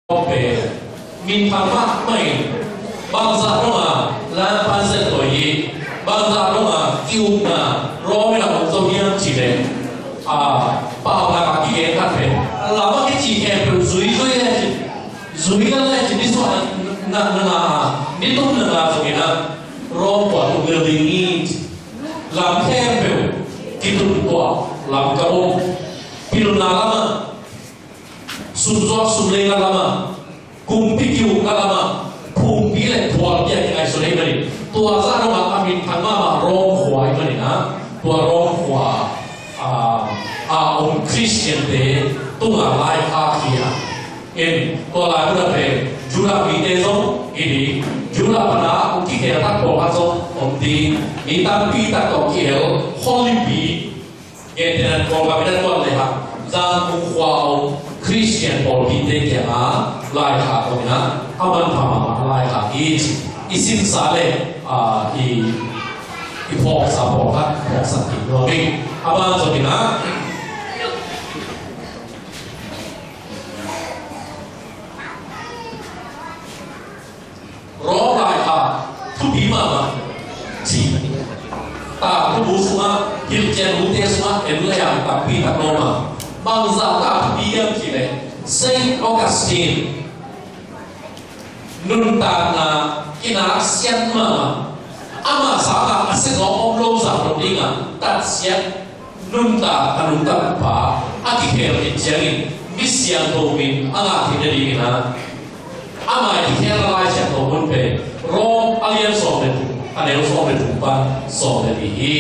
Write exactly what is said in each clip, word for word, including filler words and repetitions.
Rom pen minthang mahmah in, bangzah dongah lampan zet toh hi, bangzah dongah ki-ukna Rom in a om zo hiam cih leh, a, Paunak a kigen khat pen, lamah kici khempeuh zui zui lecin, zui lecin, nisuah na, na, na, na, nitum na, na zongin a, Rom khua tung lel ding hi. Lam khempeuh kitun tuah lam ka om. Pilna lamah, sumzuak sumlei lamah, kumpi kiukna lamah, phungpi le phualpi a kingaihsun ahih manin, tua zah dongah a minthang mahmah Rom khua ahih manin a, tua Rom khua, a, a om Khristiante tungah laikhak hi a. In, tua lai munah pen Judah mite zong hi ding, Judah pana hong kikhel thak pawlkhat zong om ding, mi tampi tak tawh ki-el, Holy Week, gentehna Kawlgam in a tuat lehang, Zangkong khua a om Khristian pawlpite kiangah laikhak om in a, a manpha mahmah laikhak hi ci. I sinsa le, a, i, i phawksa pawlkhat phawksak kik nuam ing. A ban zong in a, Rom laikhak thupi mahmah ci. Tangthu bu sungah, hilhcian bute sungah en lehang tampi tak om a, bangzah tangthu thupi hiam cih leh, Saint Augustine nuntakna kinaksiat mahmah, amah sangah a siatna om lo zah lo dingah tatsiat, nuntak a nuntakpa a kikhel khit ciangin mi siangtho min a ngah theihna dingin a, amah i kikhelna Lai Siangtho mun pen Rom a lian sawm le thum, a neu sawm le thum pan sawm le li hi.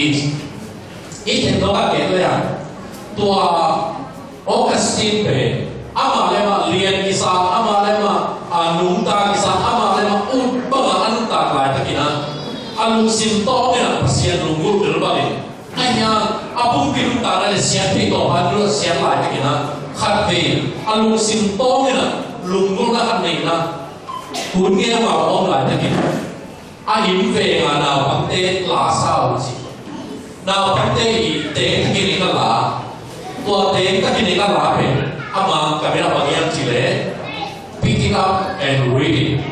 I theih tawh a gen leh a, tua Augustine pen amah le amah lian kisa, amah le amah, a, nungta kisa, amah le amah ut bangah a nuntak laitakin a, a lungsim tawngin a Pasian lunggulh tel bangin, ahi hang a pumpi nuntakna le siat theih tawh a nuntak siat laitakin a, khatvei a lungsim tawngin a lunggulhna khat nei in a, hun ngeungau a om laitakin a, a inn veng a naupangte la sa uh ci. Naupangte i teng takin i ka la, tua teng takin i ka la pen a Mangkam in a bang hiam cih leh, pick it up and read it.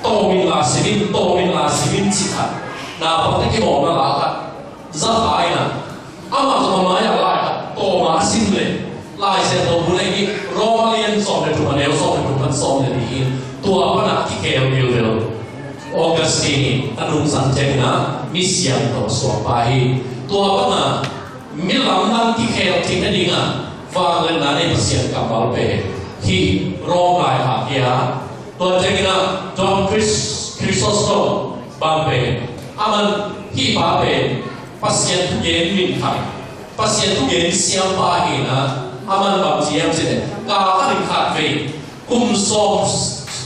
Tawm in la sim in, tawm in la sim in cih khat. Naupangte kibawlna la khat. Za kha in a, amah zong a mai-ah lai-ah tawm a sim leh, Lai Siangtho mun ahi Rom a lian sawm le thum, a neu sawm le thum pan sawm le li in, tua panah kikhel vilvel. Augustine in a nungsang ciangin a mi siangtho suakpa hi. Tua bangah mi lamdang kikhel theihna dingah vangliatna nei Pasian kammal pen hih Rom laikhak hi a. Tua ciangin a John Chris-, Chrysostom bang pen, aman hih pa pen Pasian thugen minthang, Pasian thugen siampa hi in a, aman bang ci hiam cih leh, kal khat in khatvei, kum sawm,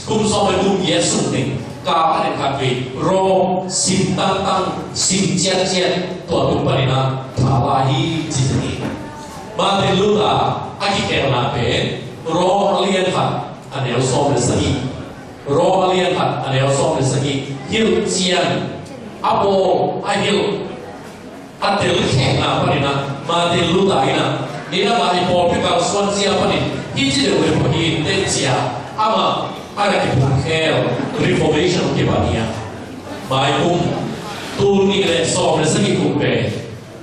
kum sawm le kum giat sung teng, kal khat in khatvei Rom sim tangtang, sim ciatciat, tua tung panin a tha la hi ci zen hi. Martin Luther a kikhelna pen Rom a lian khat, a neu sawm le sagih. Rom a lian khat, a neu sawm le sagih. Hilhcian a bawl, a hilh, a telkhiatna panin a, Martin Luther in a, nidang a i pawlpi kalsuan zia panin hih ci deuh deuh hi in teh ci a, amah a na kiphut khel Reformation kipan hi a. Maikum tul nih le sawm le sagih kum pen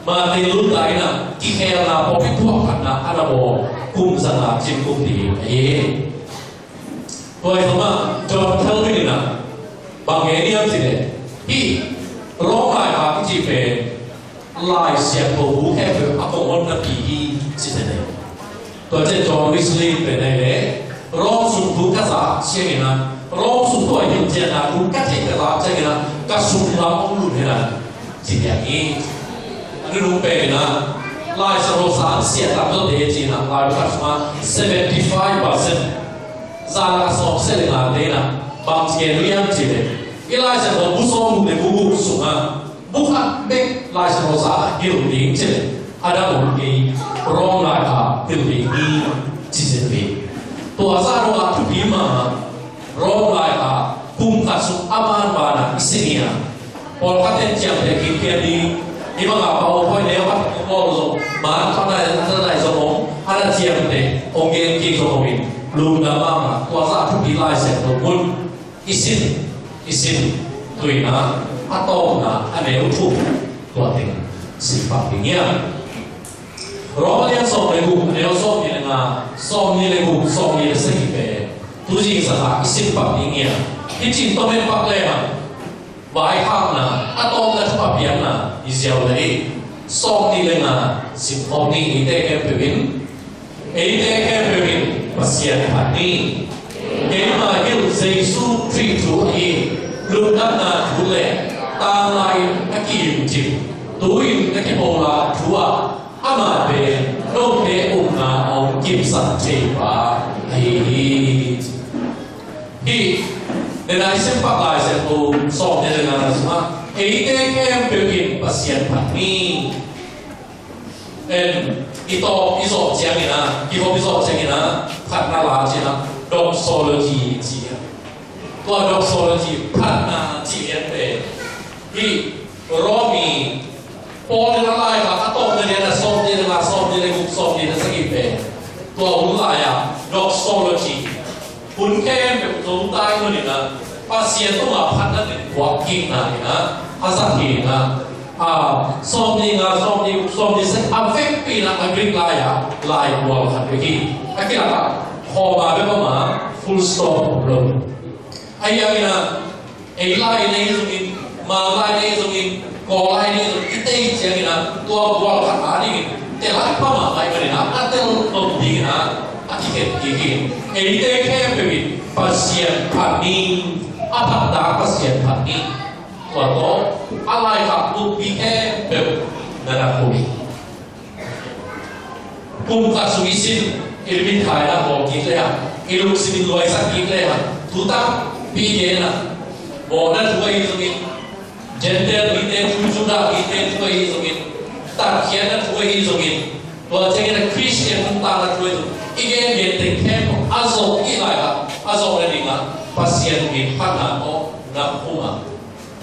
Martin Luther in a kikhelna pawlpi thuak khatna a na bawl kum zanga cin kum ding hi. Tua hi zongah John Calvin in a bang gen hiam cih leh, hih Rom laikhak kici pen Lai Siangtho bu khempeuh a kong honnapi hi ci zen hi. Tua ciang John Wesley pen ahi leh, Rom sung thu ka zak ciangin a, Rom sung thu a hilhcianna thu ka theih ka zak ciangin a, ka sung lam hong lut hen a, ci piak hi. A nunung pen in a, Lai Siangtho sang siat tam zawte ci in a, Lai khat sungah seventy five percent, zan a sawm sia le ngate in a, bang ci gen uh hiam cih leh, i Lai Siangtho bu sawm guk le bu guk sungah bu khat bek Lai Siangtho sang a hilh ding cih leh, a dang om kei, Rom laikhak hilh ding hi ci zen hi. Tua zah dongah thupi mahmah. Rom laikhak kum khat sung a banban a i sim hi a, pawlkhat in ciamteh kik pian ding, hih bangah Paupawi neu khat a bawl zong, man khat a na, a na nai zong om, a na ciamteh hong gen kik zong om in, lungdam mahmah. Tua zah thupi Lai Siangtho mun i sin, i sin, tu-in ah a tawpna a neu thum tua teng sim pak ding hi hang. Roma lian sawm le guk, a neu sawmnih le nga, sawmnih le guk, sawmnih le sagih pen tu zing zah ah i sim pak ding hi hang. Hih cin tawm en pak le hang. Vaikhakna a tawpna thu a piakna i ziau le i sawmnih le nga sim khawm ni. Eite khempeuh in, eite khempeuh in Pasian phat ni. Keima hilh Jesu Khrih thu ahi lungdamna thu le tanglai a ki-imcip, tu-in a kipola thu ah amah pen note upna a hong kipsak theipa ahi hi. Hih, denai sim pak Lai Siangtho sawm le nga sungah eite khempeuh in Pasian phat ni. En, i tawp i zawh ciangin ah, kikhop i zawh ciangin ah, phatna la ciangin ah doxology ci a. Tua doxology phatna ci lian pen hih Rom i Paul in a laikhak a tawpna lian a sawmnih le nga, sawmnih le guk, sawmnih le sagih pen tua hun lai-ah doxology hun khempeuh zong tai hun in ah Pasian tungah phatna teng puak kikna in ah a zat hi in ah, a, sawmnih nga, sawmnih guk, sawmnih sagih a vekpi in ah a Greek lai-ah lai gual khat vek hi. A kilak ah comma bek om a, full stop om lo. Ahi hangin ah ei lai nei zongin, Mang lai nei zongin, Kawl lai nei zongin i tei ciangin ah tua gual khat a dingin tel a pha mahmah ahih manin ah a tel nop dingin ah a kikhen kik hi. Eite khempeuh in Pasian phat ni, a phat dak Pasian phat ni. Tua tawh a laikhak bukpi khempeuh na na khum hi. Kum khat sung i sin, i limit khaina bawl kik le hang, i lungsim in luaisak kik le hang, thu tampi gen a, mawhna thu ahi zongin, Gentile mite thu, Judah mite thu ahi zongin, tatkhiatna thu ahi zongin, tua ciangin a Khristian nuntakna thu ahi zongin, i gengen teng khempeuh a zawh i lai a, a zawh nadingah Pasian min phatna tawh na khum a.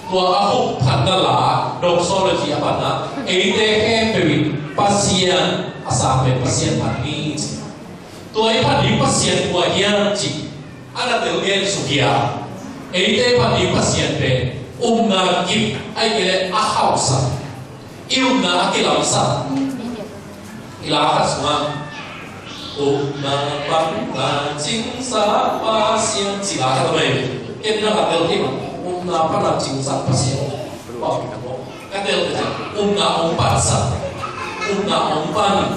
Tua a khum phatna la, doxology a phatna, eite khempeuh in Pasian a sang pen Pasian phat ni ci. Tua i phat ding Pasian kua hiam cih a na tel gen suk hi a, eite phat ding Pasian pen upna kip, ahih kei leh a hauhsak, i upna a kilamsak. I la khat sungah upna pan a cingsak Pasian ci la khat om ei. Ken na ka tel hi mah, upna pan a cingsak Pasian. Ka tel te ciang upna hong pansak, upna hong pan.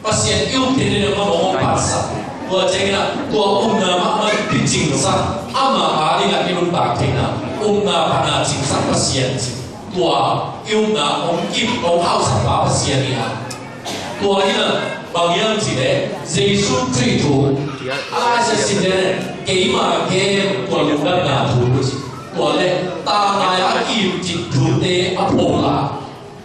Pasian i up theih nading mah hong pansak. Tua ciangin ah tua upna mahmah i cingsak, amah a dingin i nuntak theihna, upna pan a cingsak Pasian ci. Tua i upna hong kip, hong hauhsak pa Pasian hi a. Tua hi a, bang hiam cih leh Jesu Khrih thu a lai sia sim leh keima gen tua lungdamna thu ci. Tua leh tanglai a ki-imcip thute a phola,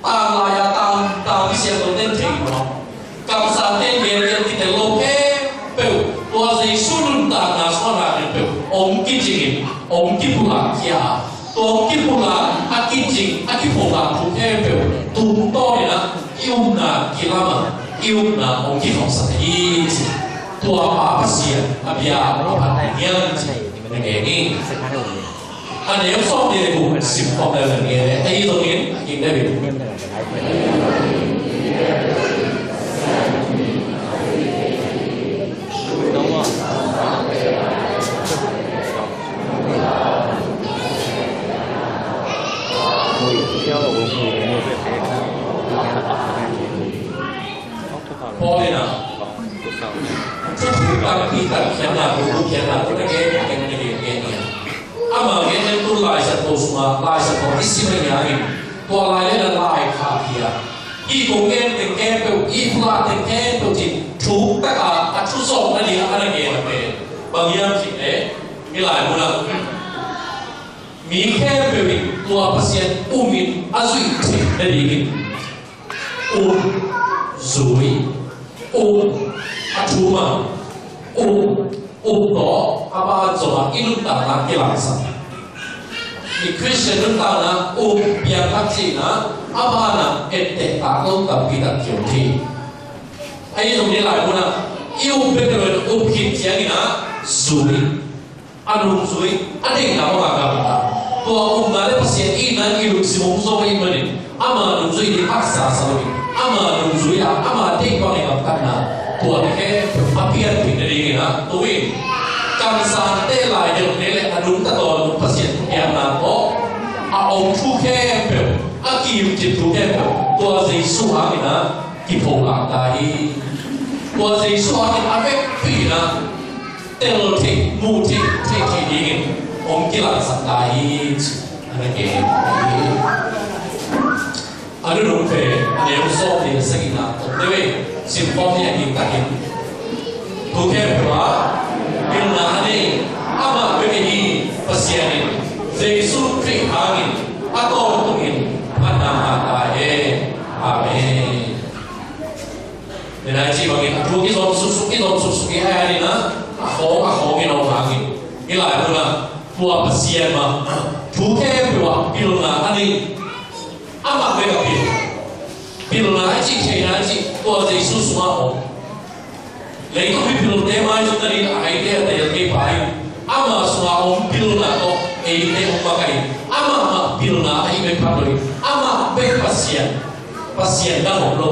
tanglai a tang, tang i siangthote thei mawk, kamsangte gen gen kitel lo khempeuh, tua Jesu nuntakna suahna khempeuh hong kicingin, hong kipulak khia a, tua hong kipulak, a kicing, a kipulak thu khempeuh tungtawn in ah i upna kilam a, i upna hong kikhopsak hi ci. Tua pa Pasian a bia a phat hi hiam ci na gen hi. A neu sawmnih le guk sim khawm le, le nge le, ahi zongin a kim le bit. Paul in ah, thuthuk tampi tatkhiatna, thuthuk khiatna, thuthuk khiatna, amah gen gen tu Lai Siangtho sungah, Lai Siangtho i sim a ngiangin, tua lai le la lai kha hi a. I kong gen teng khempeuh, i pulak teng khempeuh cih thuk taka a thuzawk nading a na gen a pen bang hiam cih leh, hih lai munah mi khempeuh in tua Pasian um in a zuih theih nadingin um, zui, um, a thum a, um, um tawh a ban zongah i nuntakna kilangsak. I Khristian nuntakna um piangthak cihna a banah etteh tak lo tampi tak kiom thei. Ahi zongin hih lai munah i um bek lo in um khit ciangin ah zui. A nungzui, a deihna bangah gamta. Tua omna le Pasian itna i lungsim hong zawh ahih manin ama nungzui ding haksa sa lo hi. Ama nungzui a, ama deih bangin gamtatna, tua te khempeuh a pianpih nadingin ah tu-in kamsangte lai deuh ne le a nungta tawntung Pasian thupiakna tawh a om thu khempeuh, a kiimcip thu khempeuh tua Jesu hangin ah kipholak ta hi. Tua Jesu hangin a vekpi-in ah tel theih, muh theih, theih theih dingin hong kilangsak ta hi, ci a na gen hi. A nunung pen a neu sawm le sagihna tawh deuh ei, simkhawm ni a ding takin. Thu khempeuh ah pilna a nei amah bek ahi Pasian in Jesu Khrih hangin a tawntungin phatna ngah ta hen. Amen. Denai ci bangin a thu kizom suksuk, kizom suksuk i haianin ah a khawng a khawng in a om hangin i lai hun ah tua Pasian mah thu khempeuh ah pilna a nei, amah bek a pil. Pilna i cih, theihna i cih tua Jesu sungah om. Leitung mipilte maizumna ding a eite a teel kei pa in ama sungah om pilna tawh eite hong makaih in, amah mah pilna ahih bek phat lo hi. Amah bek Pasian, Pasian dang om lo.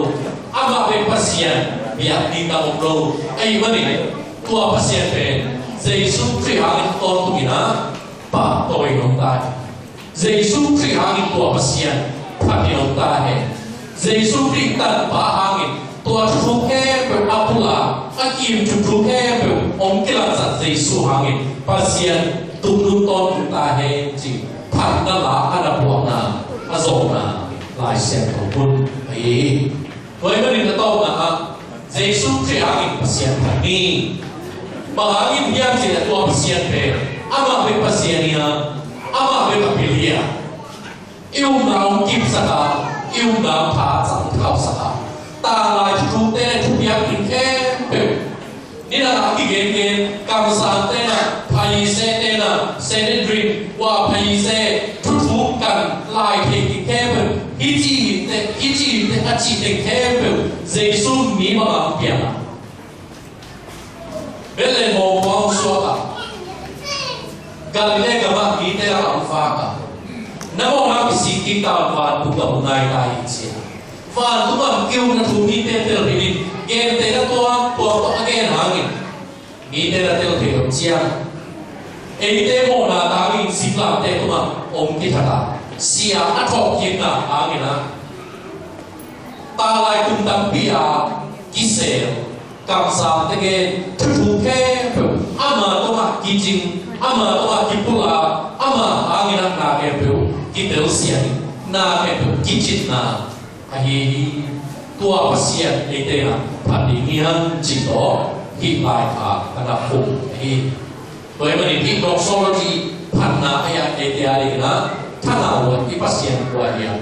Amah bek Pasian biak ding dang om lo. Ahih manin tua Pasian pen Jesu Khrih hangin tawntungin ah pahtawi nong ta hi. Jesu Khrih hangin tua Pasian phatin hong ta hen. Jesu Khrih tanpa hangin tua thu khempeuh a pulak, a kiimcip thu khempeuh hong kilangsak Jesu hangin Pasian tuknung tawntung ta hen ci phatna la a na puakna a zawhna Lai Siangtho hun ahi hi. Tua ahih manin a tawpna ah Jesu Khrih hangin Pasian phat ni. Bang hangin hiam cih leh tua Pasian pen amah bek Pasian hi a, amah bek a pil hi a, i upna hong kipsak a, i upna hong pha a, hong thausak a, tanglai thuthukte le thupiak ding khempeuh, nidang a kigengen kamsangte na, Pharisee-te na, Sanhedrin, ua Pharisee, thuthuk kan lai thei ding khempeuh, hih ci hi teh, hih ci hi teh a cih teng khempeuh Jesu mi bangah hong piang a, Bethlehem mawkua hong suak a, Galilee gamah mite lakah hong vak a, na mawhna kisik kik ta un, vantung gam hong nai ta hi ci a, vantung gam ki-ukna thu mite telpih in, gentehna tuamtuam tawh a gen hangin mite na tel thei lo ciang, eite mawhna tangin zinglamteh tungah hong kithat a, sia a thawhkikna hangin ah tanglai kum tampi a kisel kamsangte gen, thuthuk khempeuh ama tungah kicing, ama tungah kipulak, ama hangin ah na khempeuh kitelsiam, na khempeuh kicitna ahi hi. Tua Pasian eite na phat ding hi hang cih tawh hih laikhak a na khum ahi hi. Tua ahih manin hih doxology phatna a hiah eite a dingin ah thangah uh a i Pasian kua hiam,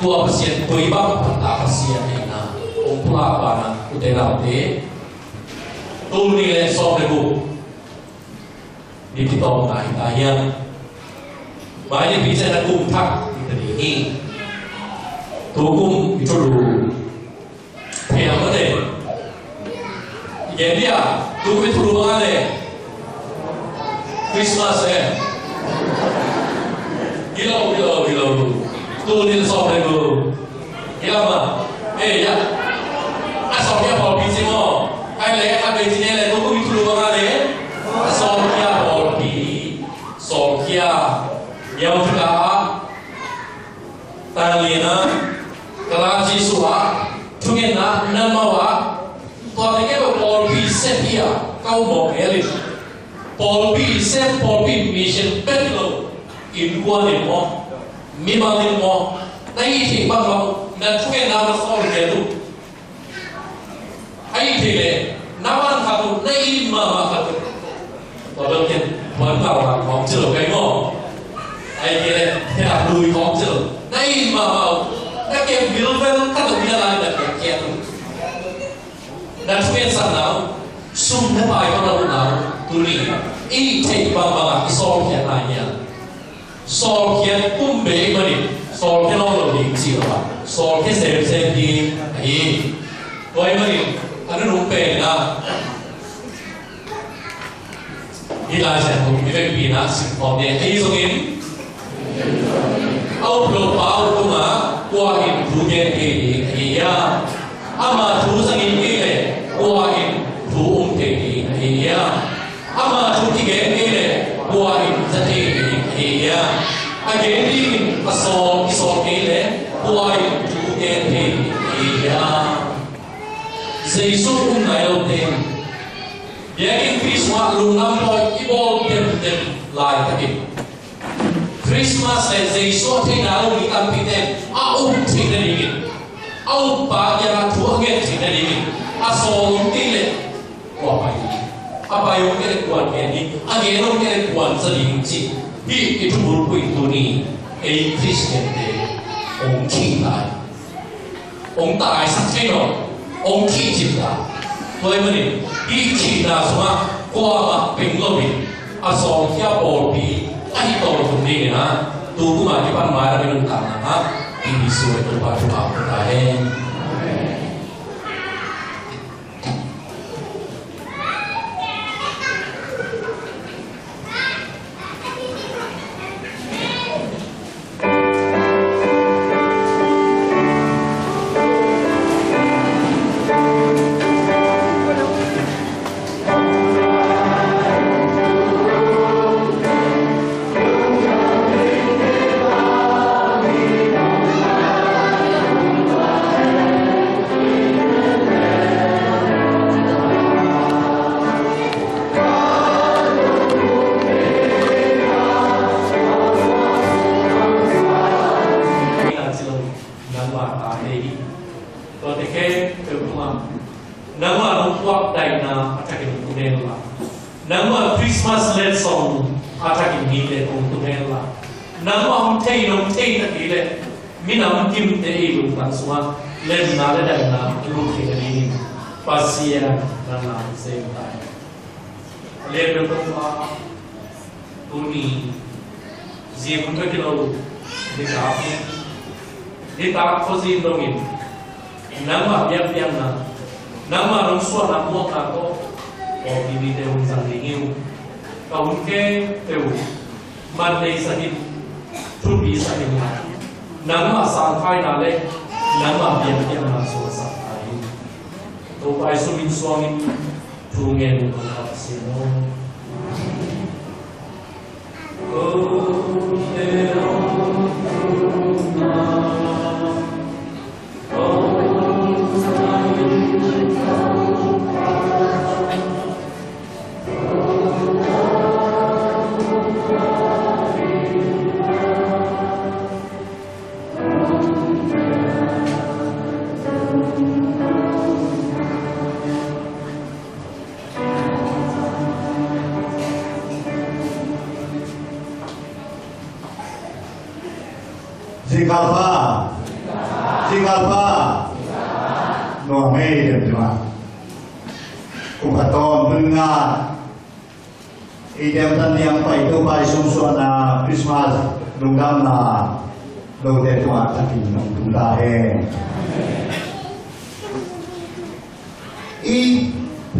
tua Pasian koi bang phatna Pasian ahihna hong pulak banah, ute naute, tul nih le sawm le guk Nipi tawpna hi ta hiam? Mai Nipi ciangin kum thak hi ta ding hi. Tu kum i thulu pia mah le, i gen dia, tu kum i thulu bang a le, Christmas eh. Hi lo, hi lo, hi lo. Tul nih le sawm le guk. Hi lo maw? Eh, ya. A sawm ya pawlpi ci maw? Ai le, a bei ci ne le, tu kum i thulu bang a le, a sawm ya pawlpi. Sawm ya. Yau thaka. Tanglian ah, ka lak Jesuh ah, thungetna nan mawh ah, tuate khempeuh pawlpi sep hi a, ka um mawk ngel in. Pawlpi sep, pawlpi mission bek hi lo. Innkuan in maw, mimal in maw, na hih theih bangbang na thungetna na sawlkhia uh. Ahih kei leh na van khat uh, na it mahmah khat uh. Tua bel ken puan tau van khawng ci lo kei maw. Ahih kei leh khen a lui khawng ci lo. Na it mahmah uh, na kem bilbel khat uh, bia lai na kem kiat uh. Na thungetsakna uh, sum le pai khawng na utna uh, tuni i theih bangbang ah i sawlkhiatna hi a. Sawlkhiat um bei manin sawlkhia nawn lo ding ci lo a, sawlkhia semsem ding ahi. Tua ahih manin a nunung pen ah Hih Lai Siangtho i vekpi-in ah simkhawm ni. Ahi zongin a up lopa uh tungah kua in thu gen thei ding ahi hiam? Ama thu za ngei kei leh kua in thu um thei ding ahi hiam? Ama thu kigen kei leh kua in za thei ding ahi hiam? A gen dingin a sawl i sawl kei leh kua in thu gen thei ding ahi hiam? Jesu um nai lote in biakinn Christmas lungdam pawi i bawl temtem laitakin Christmas le Jesu a theihna lo mi tampite a um theih nadingin, a uppa kiangah thu a ngen theih nadingin a sawl om kei leh kua pai ding? A pai om kei leh kuan gen ding, a gen om kei leh kuan za ding cih hih i thubulphuh in tuni ei Khristiante hong khih lai. Hong taisak thei lo, hong khih cip ta. Tua ahih manin hih khihna sungah kuamah peng loin a sawlkhia pawlpi ahi tawh zong dingin ah tu kuma kipan mailam i nuntakna ah i misuai Topa thupha ta hen. Nangmah tate hi. Tuate khempeuh tungah nangmah nong puak daihna a thakin hong tung hen la, nangmah Christmas letsong a thakin mite hong tung hen la, nangmah hong thei nong thei ta kei leh minam kimte i lungtang sungah lemna le daihna lut theih nadingin Pasian na nang sem ta hen. A lianpen tungah tuni zing hun bek hi lo, nitak in, nitak khuazin dongin nangmah biakpiakna, nangmah nong suahna muakna tawh pawlpi mite hong zang ding hi uh. Ka hun khempeuh uh man nei sak in, thupi sak in, nangmah sangkhaina le nangmah biakpiakna suaksak ta in. Topa Jesu min suangin thu ngen uh, Topa Pasian aw. Zingkal pha. Zingkal pha. Nuam ei dem tima. Kum khat tawntung nga. Ei dem tan niang pai Topa i sumsuahna Christmas lungdamna lote tungah thakin nong tung ta hen. I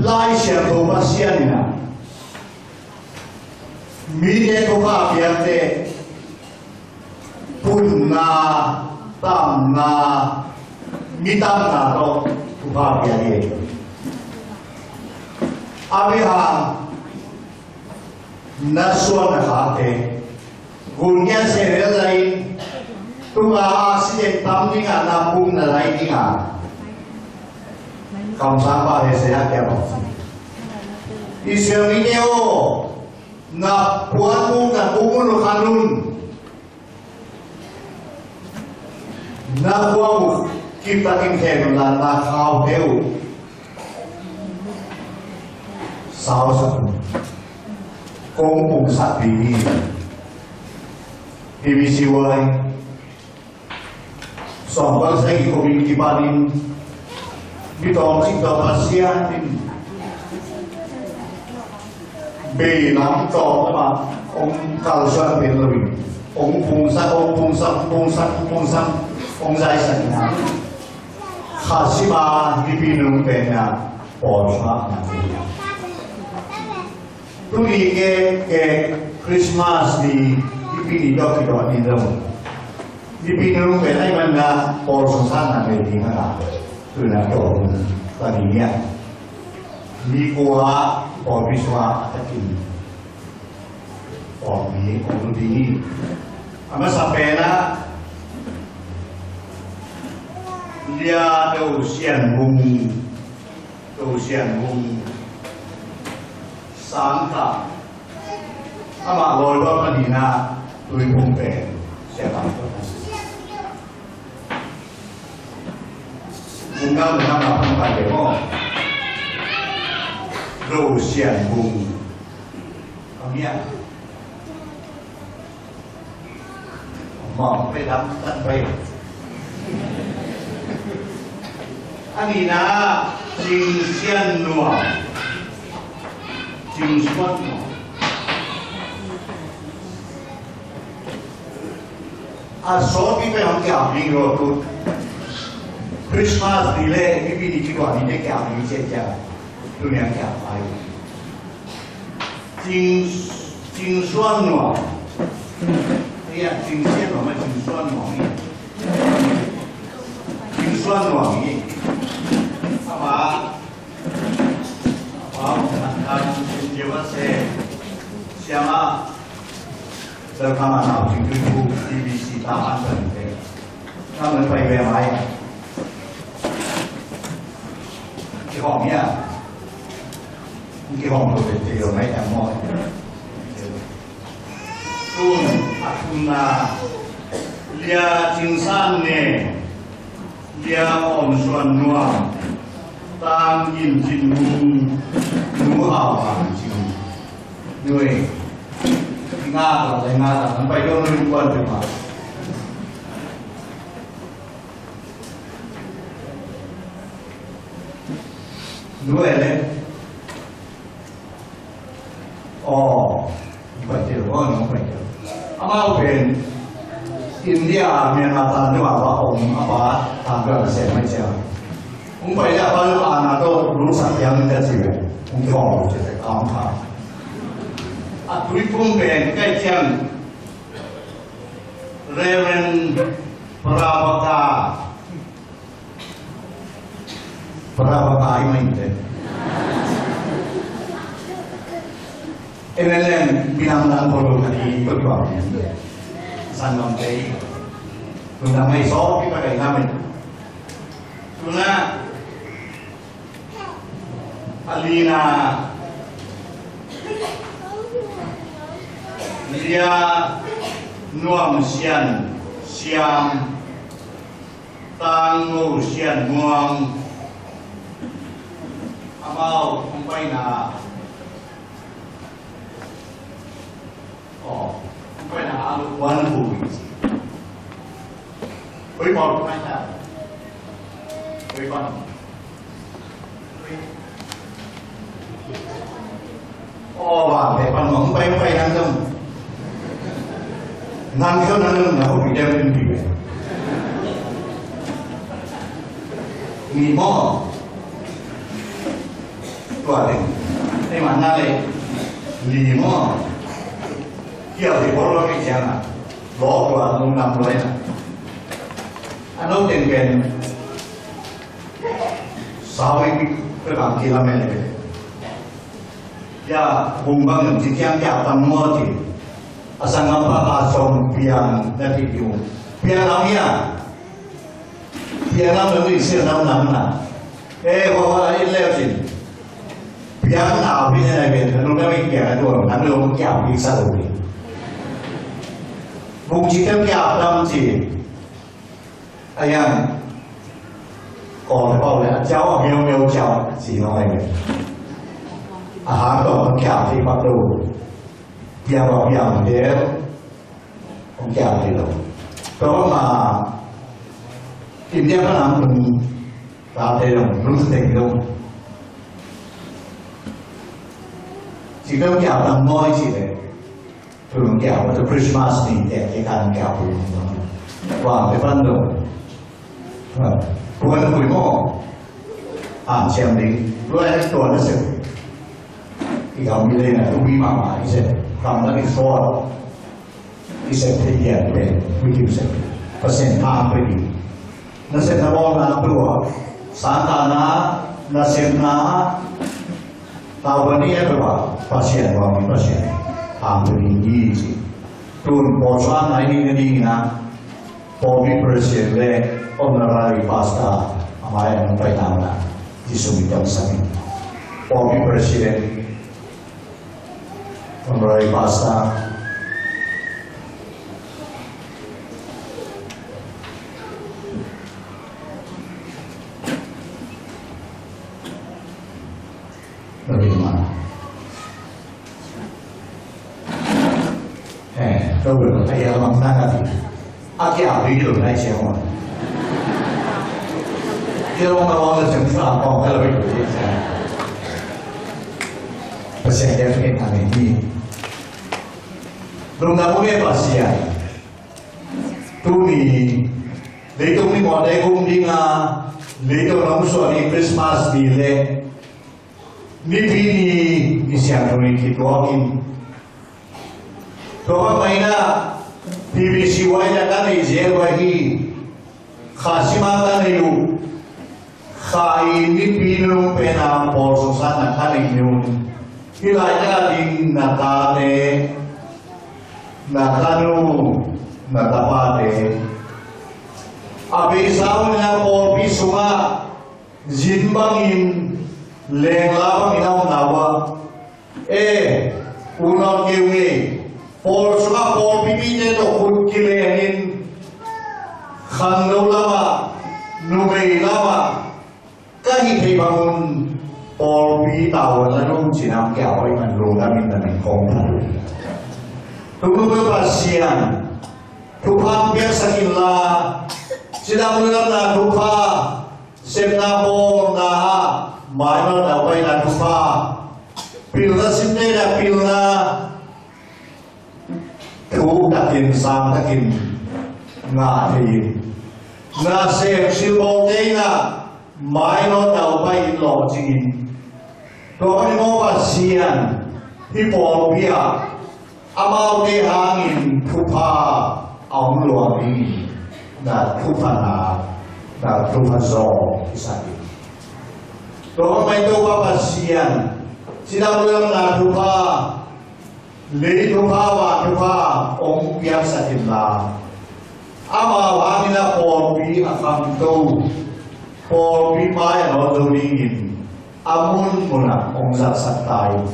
Lai Siangtho Pasian in ah mite thupha piakte punna, tamna, mi tamna tawh thupha pia hi. Abraham na suan na khate gun ngian se rel lai tunga accident tam dinga na pum na lai dinga kamsang pa he se a kia bang Israel mite aw, na puan mu na pum mu khanun na khua uh kiptakin khen uh la na khau heu. Sau sa kong pung sa pi ni. Pi mi si wai. Sawm bang sa ki kong in kipanin mi tawng cik tawng Pasian in. Bei lam tawng ma ong kal suan pen lo in ong pungsak ong pungsak pungsak pungsak ong zaisak na. Kha sima nipi nung pen na pawl suak na. Tuni ke, ke Christmas ni, Nipi ni tawh kituak ni zong, Nipi ni zong pen ahih manin a pawl sung sa na ngei ding a, tu-in a kituak ni a, ni kua pawlpi sungah a takin pawlpi kong lut ding hi. A masa pen ah Lia Do Sian Vung, Do Sian Vung Sangkah, amah lawi bang a ding a Tuiphum pen Sia Kam Tuan. Vung Kam Tuan amah pan pai ve maw. Do Sian Vung. Kam ia. Mawk pe dam tan pe. A nihna, Cing Sian Nuam. Cing Suan Nuam. A sawtpi pe hong kiam ding lo tu. Christmas ni le, Nipi ni kituak ni te kiam ding cia cia. Tu ni a kiam pai. Cing, Cing Suan Nuam. Ia, Cing Sian Nuam, Cing Suan Nuam ni. Cing Suan Nuam ni. Amah, amah, Cing Sian Nuam se. Siama. Welcome, a nau Cing Tuiphum, T V C ta an tan te. Nam nan pai ve mai. Kihawm ia. Kihawm lo te te lo mai tang maw. Tun a thumna, Lia Cing San Ne, Lia Awn Suan Nuam, Tang Gin Cin Nung, Nu Hau Hang Cing. Nui. Nga la le nga la, nan pai dong nui kuan pe ma. Nui le. Aw, pai tel, aw, nong pai tel. Amau pen India, Myanmar tan deuh a va om, a pa tan deuh a sem mai cia. Hong pai leh a pa leh a na tawh lungsak piang in ka ci ve. Hong kihawm lo ci ve, kam kha. A Tuiphum pen kai ciang Reverend Prabhakar. Para ba kai mai te. Enen len bilang lang bolu tadi berjuang. Sanggam tei. Tuna mai so kita kai nami. Tuna Alina Lia Nuam Sian Siam. Tang Ngo Sian Muang. Amau hong paina. Aw, hong paina a luk wan bu. Oi, pawl hong paina. Oi, pan. Aw, ba, pe pan mong pai pai nang dong. Nang kau nang dong, nang hobi dia pun bi. Ni mo. Tua ding. Ni mana le. Ni mo. Kia di bolo ke jana. Lo tua nung nam lo na. Ano ten ken. Sawi pe bang kilamen le. Ya, bung bang ci kiang kia pan mo ci. A sanggam pa ka song piang na ti piu. Piang lam ya. Piang lam na mi sia lam lam na. Eh, wa wa in leo ci. Piang na pi na pi na lu na mi piang na du na lu kia pi sa lu. Bung ci kiang kia lam ci. A yang, kawng le pau le, a ciau, a miau miau ciau, ci hong ai ve. A hang tawh hong kiam ci pak lo. Piang lo, piang lo, hong kiam ci lo. Tawh ma, India pa nang hong, ta te lo, lung sa teng lo. Ci tawh kiam tang mawi ci le. Tua nong kiau, tua Christmas ni, tua kiau nong kiau tua nong. Tua pe pan lo. Tua nong kui mo. A, siam ding. Tua e tua na se. I gam i leina thupi mahmah i sep, gam na i sual i sep thei pian pen, ui kim sep, Pasian thang pe ding. Nasepna bawlna tua, sangkahna, nasepna, tawpani a tua, Pasian bawlmi Pasian thang pe ding hi ci. Tun pawlsang nai ding na ding na, Pawlpi President le Honorary Pastor a mai a nong paina una Jesu min tawh samin. Pawlpi President, Honorary Pastor. Bagaimana? Eh, kau belum kaya lamang na kati. Aki abi tu na siya mo. Kira mo na wala siya sa ako, kala bi tu siya. Pasian dia tu kita ni. Belum tahu ya Pasian. Tuni, leitung ni mo dai kum dinga, leitung na musuh ni Christmas ni le. Nipi ni, ni siangtho ni kituakin. Tua bang maina, P B C Y na ka nei zel vai hi. Kha sima ka nei uh. Kha i nipi nung pena pawl sung sang na ka nei ni un. Hi lai na ding na tate, na tanu, na tapate. A beisa un na pawlpi sunga, zin bangin, lengla bangin a om na ua. E, unawn keu ngei, pawl sungah pawlpi mite tawh khut kilengin, khangno lamah, numei lamah, ka hih theih bangun, pawlpi tavuan la nung cinam kia oi man lungdam in na min kong phat uh. Tung lungdam Pasian, thupha piaksak inla, cidam lungdamna thupha, sepna bawlna ah, maimal na upaina thupha, pilna simte na pilna, thuk takin, sang takin, ngah thei in. Na sem silbawlte in a, maimal na upai in lawh cingin. Tua kan i mawh Pasian, hih pawlpi ah, amaute hangin thupha a om lua ding, na thupha na, na thupha zaw i sa ding. Tua mah i Topa Pasian, cidam lungdamna thupha, lei thupha, van thupha, hong piaksak inla. Amau hangin a pawlpi a khangto, pawlpi mai a lawt lo dingin, a munmun ah hong zatsak ta in.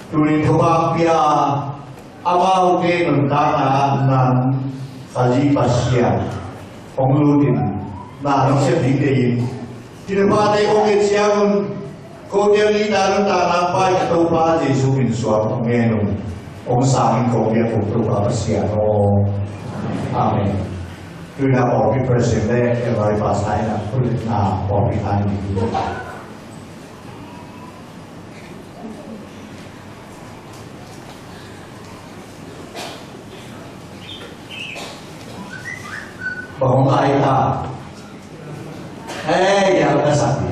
Tuni thupha pia, amaute nuntakna ah nang Khazi Pasian hong lut in, na nong sep ding deih in. Hih thuphate kong nget ciangun, kote nihna nuntakna pai ka Topa Jesu min suang hong ngen un. Hong sangin kong biak kong Topa Pasian aw. Amen. Tuna pawlpi President le Elders Pastor in a, tuna pawlpi hang in. Bang hong lai ta. Hei, ya ka sa ti.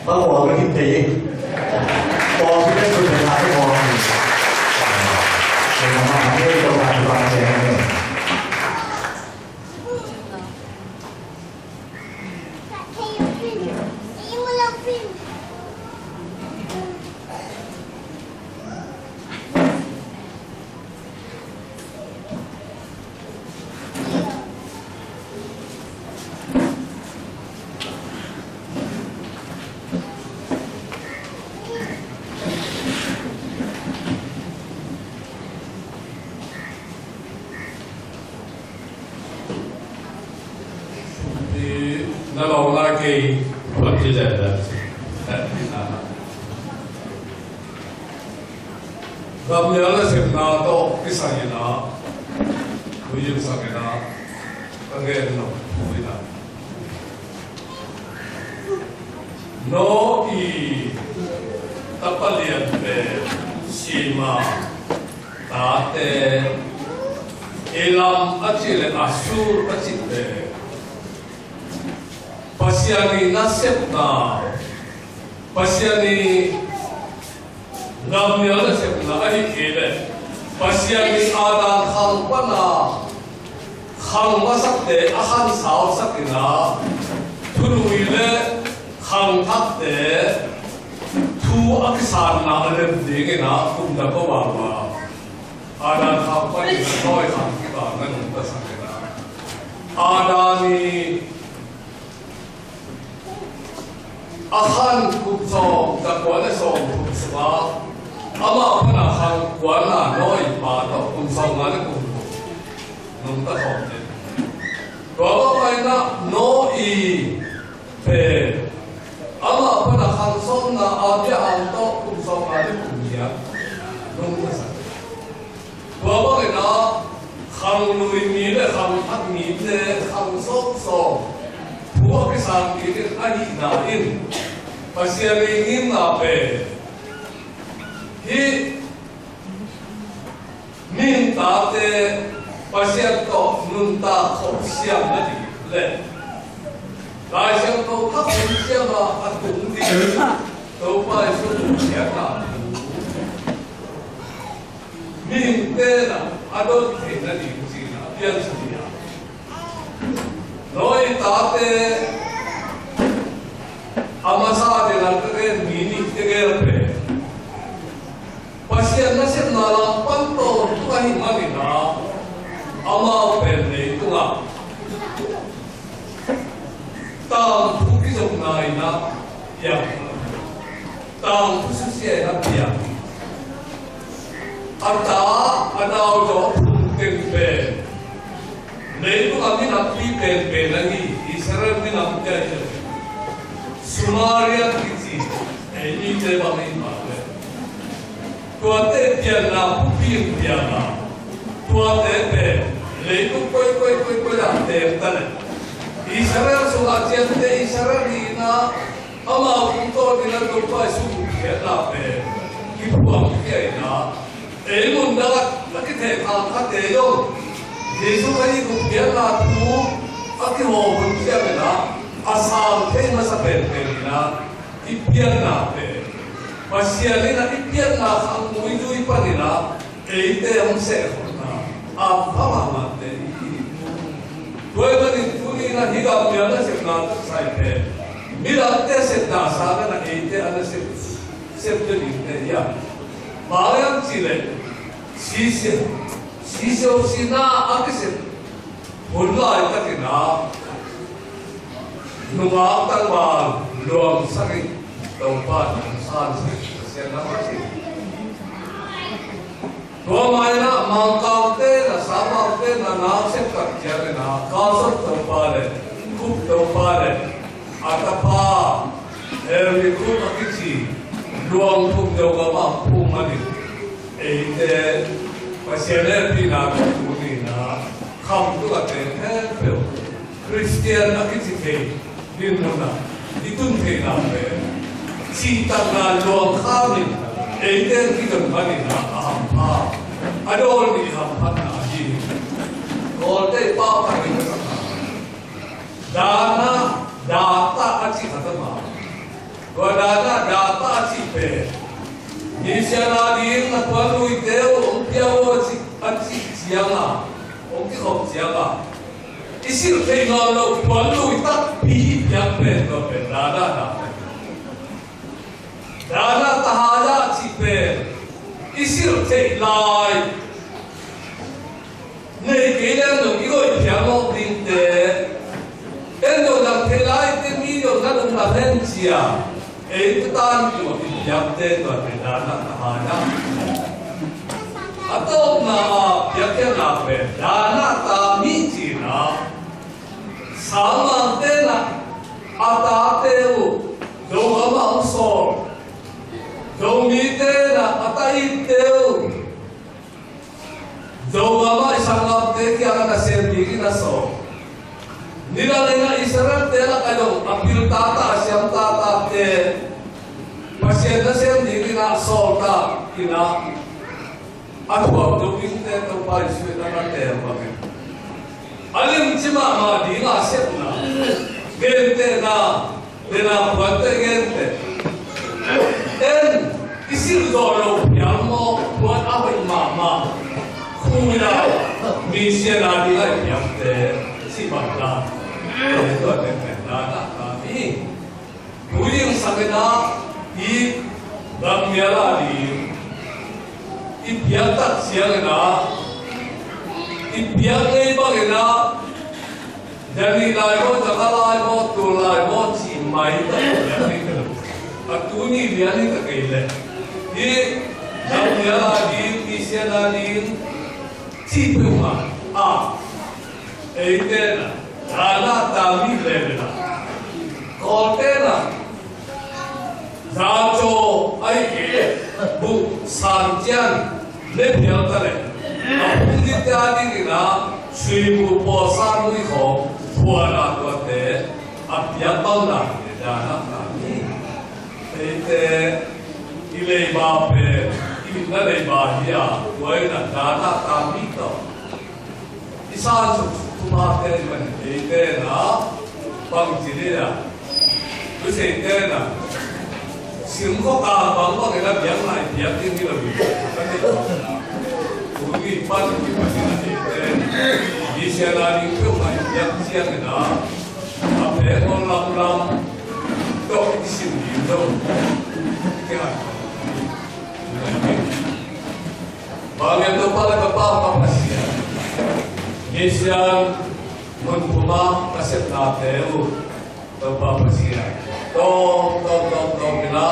Bang hong ka hit te. Bang hong ka hit te. Bang hong ka hit te. Na lawm lai kei, lawm ci leh. Gamlian nasepna tawh kisai in a, ui zing sak in a, ka gen lo, ui na. Noah i tapa lian pen Shem tate, Elam a cih le Assur a cihte, Pasian i nasepna, Pasian i Gammial nasepna ahih kei leh Pasian in Adam khang pana khang masakte a khansausak in ah, thului le khangthakte thu a kisanna a lem dingin ah kum dang a vava Adam khang panin a Noah khang kibang na nungtasak in ah, Adam i a khan kum sawm za kua le sawm thum sungah amah pana khang kuana Noah i pa tawh kum sawm nga le kum thum nungta khawm te. Tua bang paina Noah i pen amah pana khang sawmna Abraham tawh kum sawm nga le kum giat nungta sak. Tua bangin ah khang lui mi le khang thak mite khang sawmsawm thu a kisang kik in ahihna in Pasian i ngimna pen hih mihing tate Pasian tawh nuntak khawh siam nading le Lai Siangtho thak hun siam a a tung ding Topa Jesu tung siam a tung mihingte na a don theihna ding cihna piansa hi a. Noah i tate a masa dena ka gen mi nih tegel pen Pasian nasepna lam pan tawntung ahih manin ah amau pen leitungah tangthu kizopna in ah piang, tangthu susia in ah piang. A ta a nau zaw a phung teng pen leitung a minampi penpen ahi Israel minampi ahi Samaria kici ei mite bang in mah le tuate pianna pupin pianna tuate pen leitung koikoi koikoi ah teng ta le Israel sungah ciante Israel hi in ah amau tungtawn in ah Topa Jesu gupkhiatna pen kiphuang khia in ah ei mun dang ah a kithehkhang khate zong Jesu Khazih gupkhiatna thu a kihaw hun ciang in ah a sang thei masa penpen in ah i pianna pen Pasian in ah i pianna khang muizui pan in ah eite hong sehkhopna a pha mahmahte i hi. Tua ahih manin tuni in ah hih gammial nasepna taksai pen midangte sepna sangin ah eite a nasep septe dingte hi a. Bang hiam cih leh sisio sisio sina a kisep hun laitakin ah nungak tangval luangsak in Topa in hong sansak Pasian na mah hi. Tua mah in ah Mangkaute na Samaute na nasep tak ciangin ah Carson Topa le Cook Topa le a tapa Henry Cook a kici luang thum deuh gam ah phung manin eite Pasian hehpihna tawh tuni in ah kham tung a teng khempeuh Khristian a kici thei dinmun ah i tun theihna pen cihtakna luang khamin eite kidon manin ah a hampha a dawl nih hamphatna hi. Kawlte i pau khat in a sak a dana data a cih khat a ma. Tua dana data a cih pen misiana ding na puanluite uh hong pia uh a cih, a cih cianga hong kikhop cianga i silh theih nawn loh puanlui takpi i piak pen tua pen dana data. Dana tahaya cih pen i silh theih lai nei kei leng dong i goih phial mawk dingte en dong dang thei lai te mi dong na dong dang hen cia ei tutan tua i piakte tua te dana tahaya. A tawpna a piakkhiatna pen dana ta mi cina Sangmangte na a tate uh Zogam ah hong sawl, Zomite na a ta itte uh Zogam ah i sanggamte kiangah nasem dingin a sawl. Nidang in a Israelte lak a zong a pil tata a siam tatate Pasian nasem dingin a sawl ta in a a thuak dopingte Topa Jesuh in a na teel bangin a limci mahmah dinga sepna gentehna dena puante gente en i Sildaw lo phial maw, muan a hoih mahmah. Khu in a, mi sian a ding a i phialte, cih bang dan. Tua pen pen dan a ka hi. Thu ding sak in a, i gammial a ding i phial tak ciang in a, i phial ngei bang in a, Zani lai maw, zaka lai maw, tul lai maw, cih mai tak lian hi ka lo. A tuni lian hi ka kei leh. Hi, zang lian a ding, i sian a ding, cih peuhmah. A, eite na, dana tami levela. Kawlte na, Zacaw a i kei leh buh san cian ne phial ta leh a phungzite a dingin a sui buh pawlsa nui khawng phuan a tuate a piak bang dan hi. Dana tami. Eite i leiba pen i itna leiba hi a, tua in a dana tami tawh i san suk thupha te i man eite na bang ci ding a. Tusei te na sim khawk a bang bang in a biak nai biak ding hi lo hi. Ka ti lo na. Tuni pan i pan in a eite na. I sian a ding peuh nai biak ciang in a. A pek on lam lam. Tok i sim ding lo. Ki ngai. Bang en Topa le ka Pa, ka Pasian. Misian mun puma ka sepnate uh Topa Pasian. Tawm, tawm, tawm, tawm ina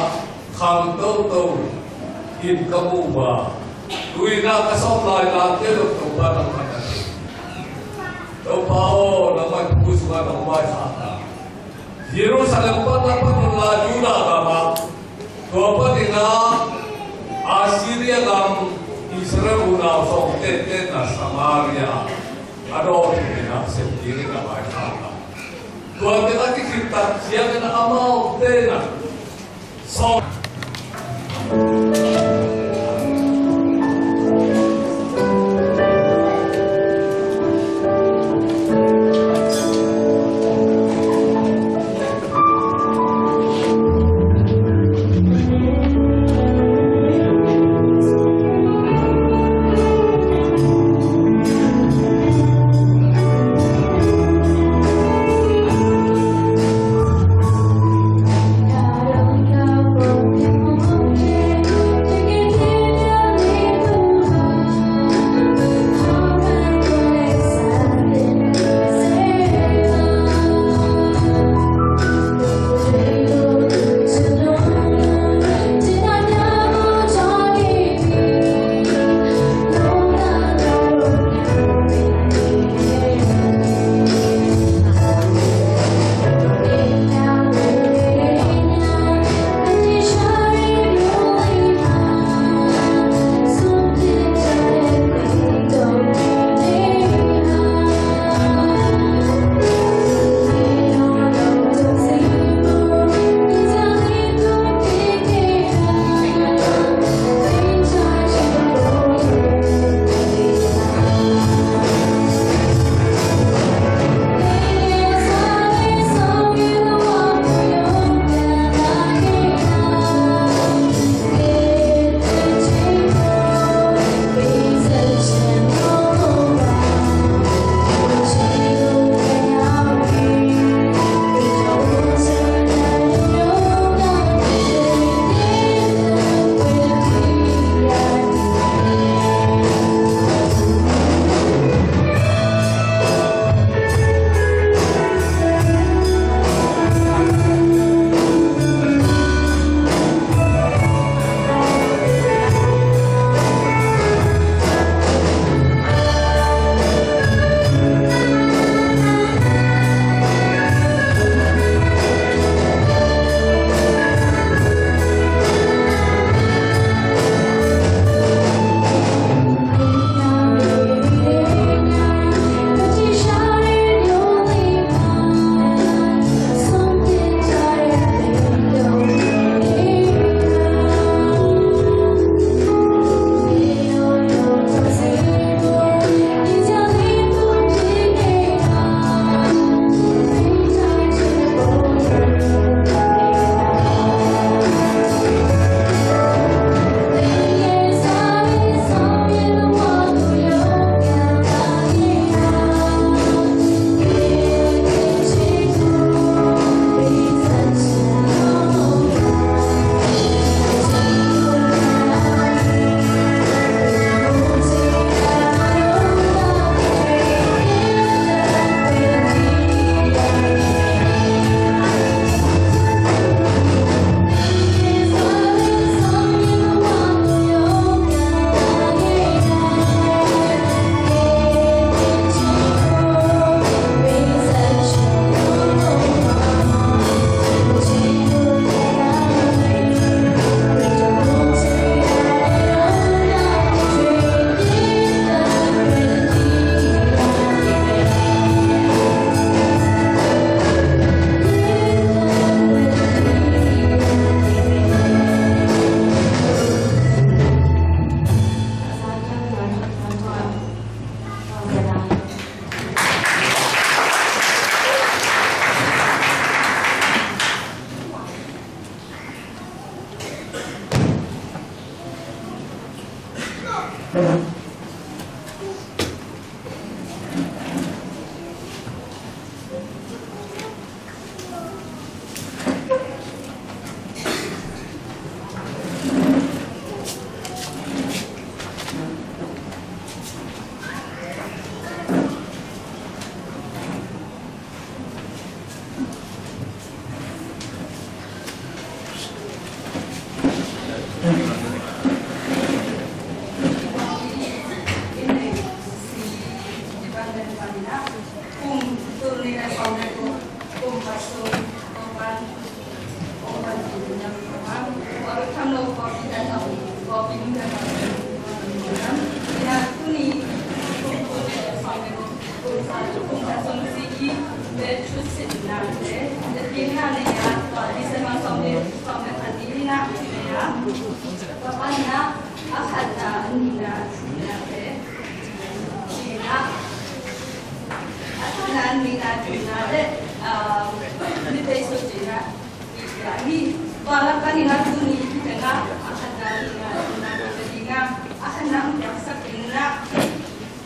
khang toto in ka mu ba. Tuina ka sawm lai late lo Topa nang ka ta. Topa aw, nang mai pu sunga nang mai sa ta. Jerusalem pan a pan un la Judah gam ah, tua panin a Assyria gam Israel unau sawm tete na Samaria a dawh dingin a sem dingin a vaikhak a. Tuate a kikhit tak ciangin amaute na sawm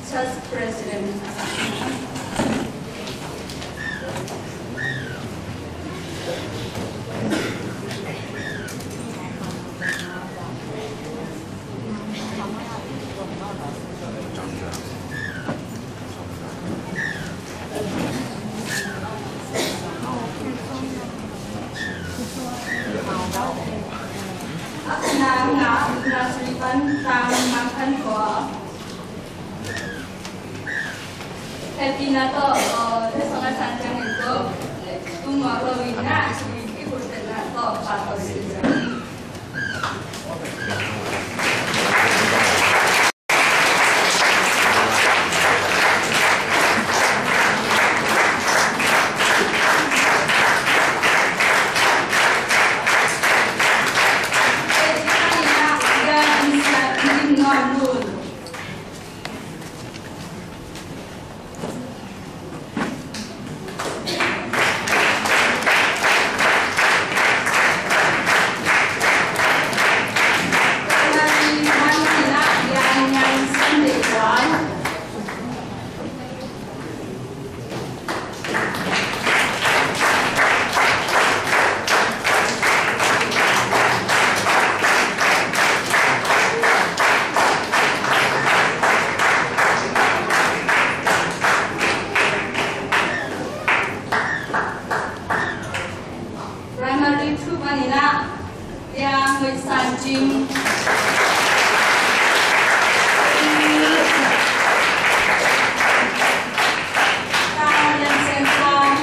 Church President. Hehpihna tawh, eh, le song a san ciangin tawh, eh, tung mawk lo in ah, i, i khutbetna tawh, pa tawh sin ciang. Primary two panin ah, Lia Ngoi San Cing. Tang Lian Sian Sang.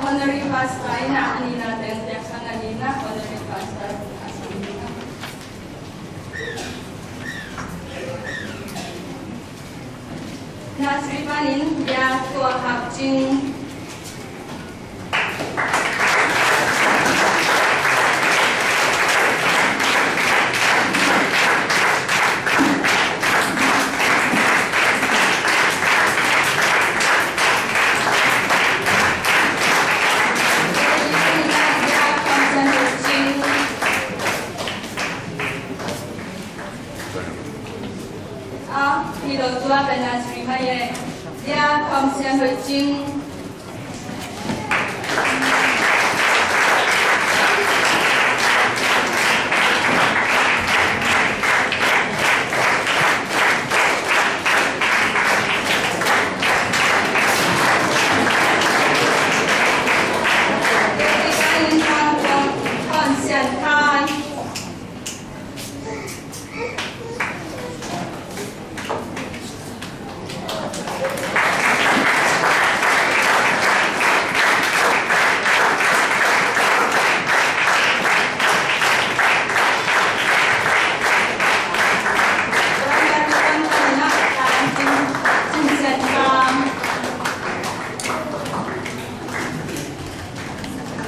Honorary Pastor in ah, a nihna teng piaksa nading in ah, Honorary Pastor a sung in ah. Nursery panin Lia Tua Hak Cing. Ah, hi lo, tua pen nursery mah e. Lia Kham Sian Hoih Cing. Kham Sian Khai.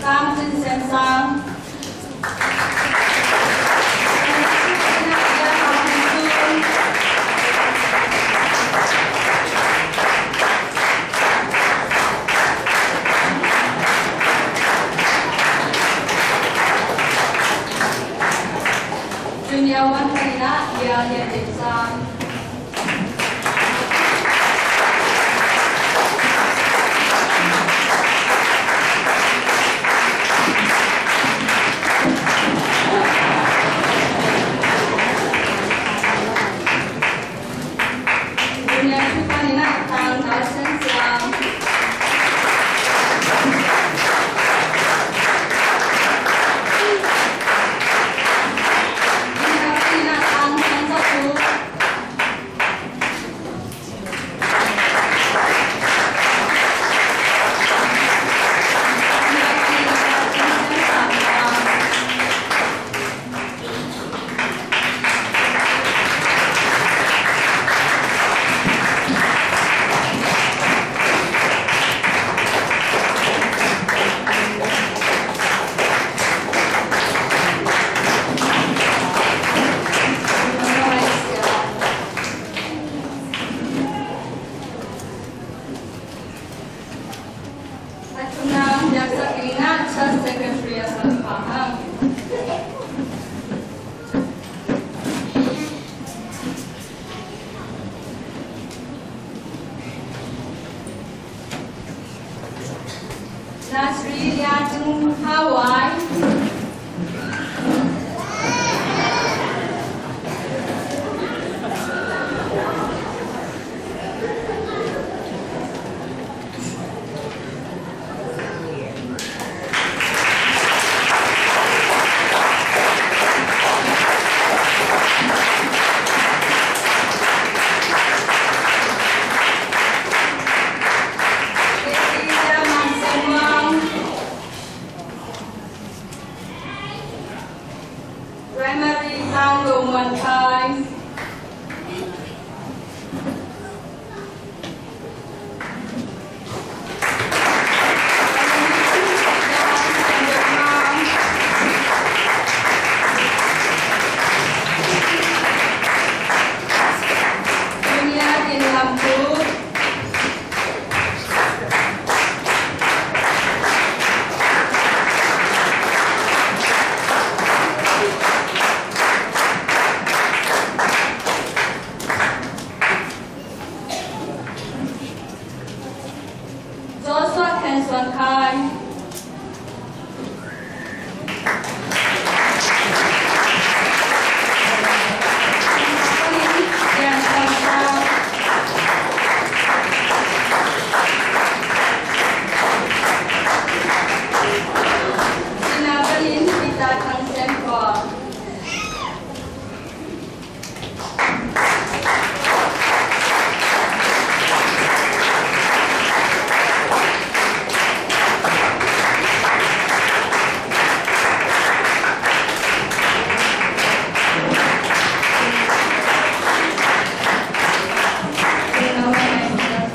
Sang Cin Sian Sang. Nasri Lian Tung Hawaii. Primary Tang Lo Muan Khai. Junior Gin Lam Kut. Joshua Khen Suan Khai.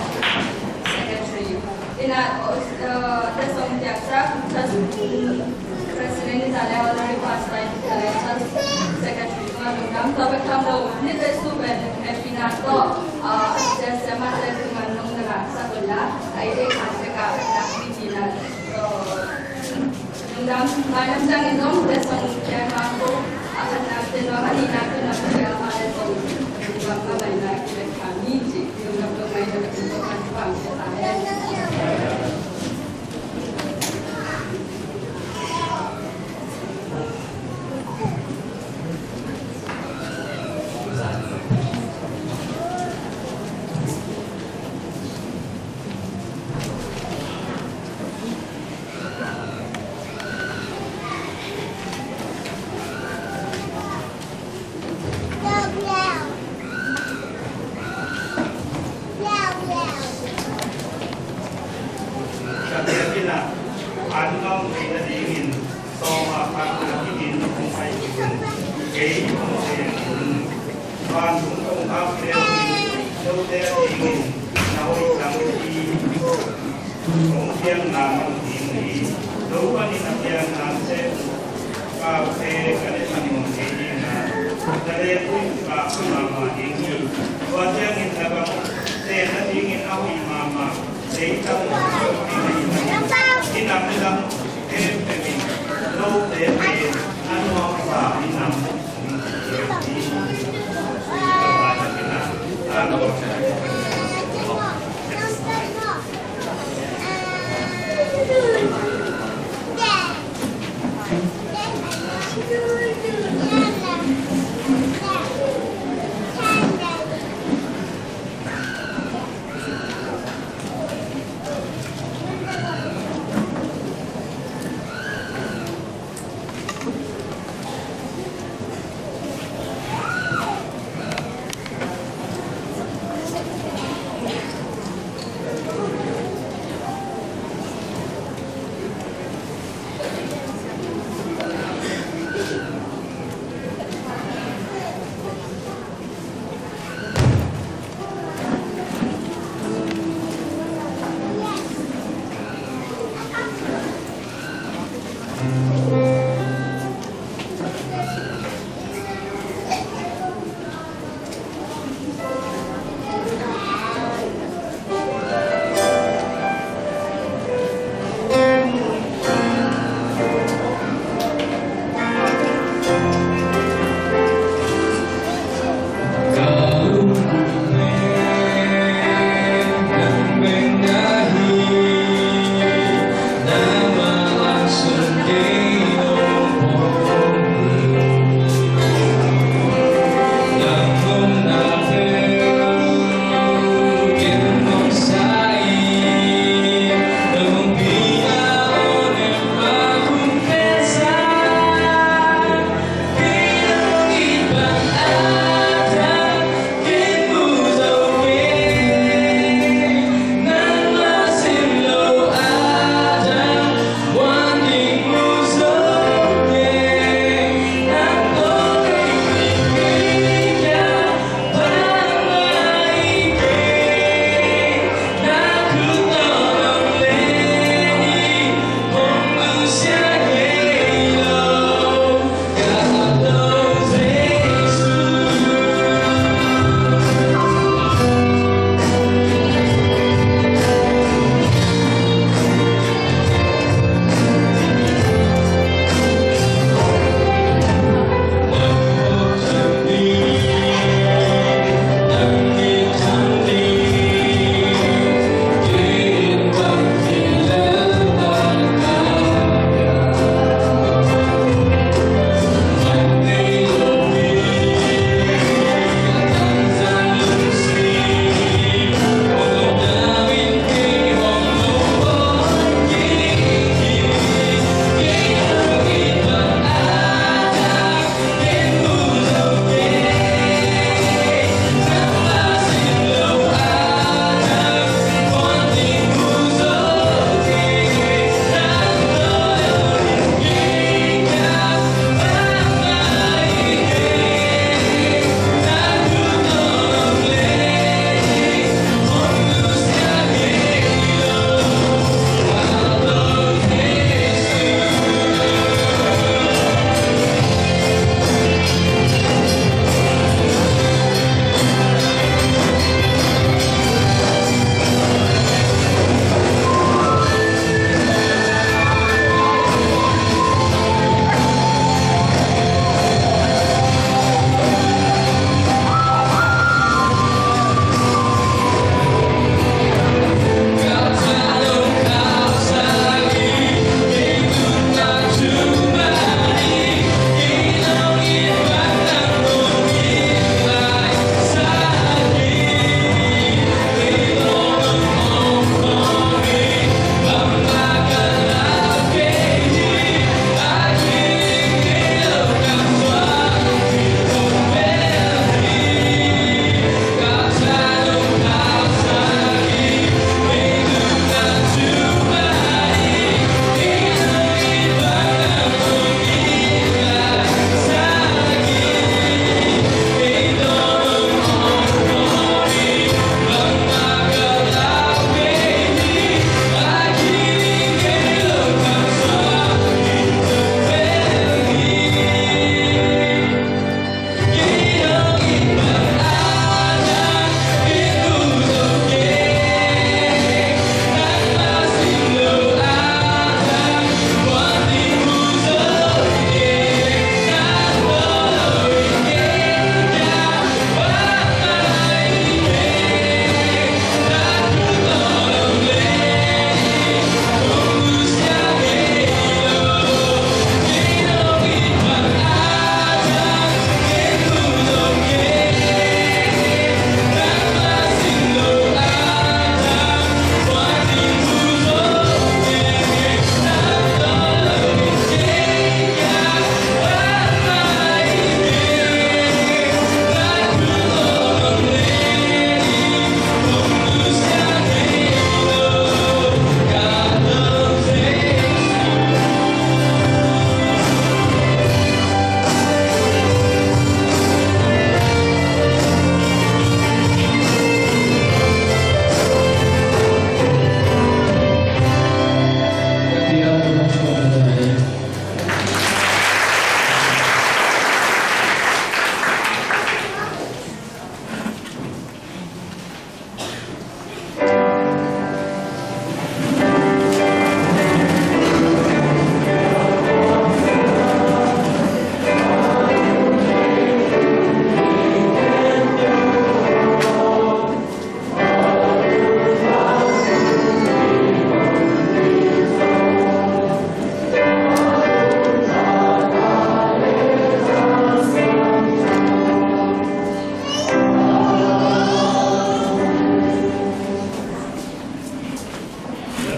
Secretary. Ina, uh, the song Tiaksa, President is allowed to request by the Secretary. Lungdam, tua bek tham lo, ni te su ben, eh, pina to, ah, sia sia ma te tu man nong na la sa ko la, ai te ka se ka na ki ti na, uh, lungdam, mai lam jang in nong te song kia ma ko, ah, na te no ma ni na ko na ko ya ma le song, lungdam ma mai na ki le ka mi ji, lungdam to mai na ko ka pa ke ta he. An ngam thei nadingin sawm a khatna kidin hong pai kik un. Kei hong thei un. Vantung kong khak leu in note adingin na hoih tang hi. Kong piakna mang ding hi. No panin a piakna seh uh, kaute ka ne man nuam kei ding a, na lek uh in ka mahmah ding hi. Tua ciangin na gamte nadingin a hoih mahmah, leitang uh ding hi. Minam le lam khempeuh in note pen a nuamsa minam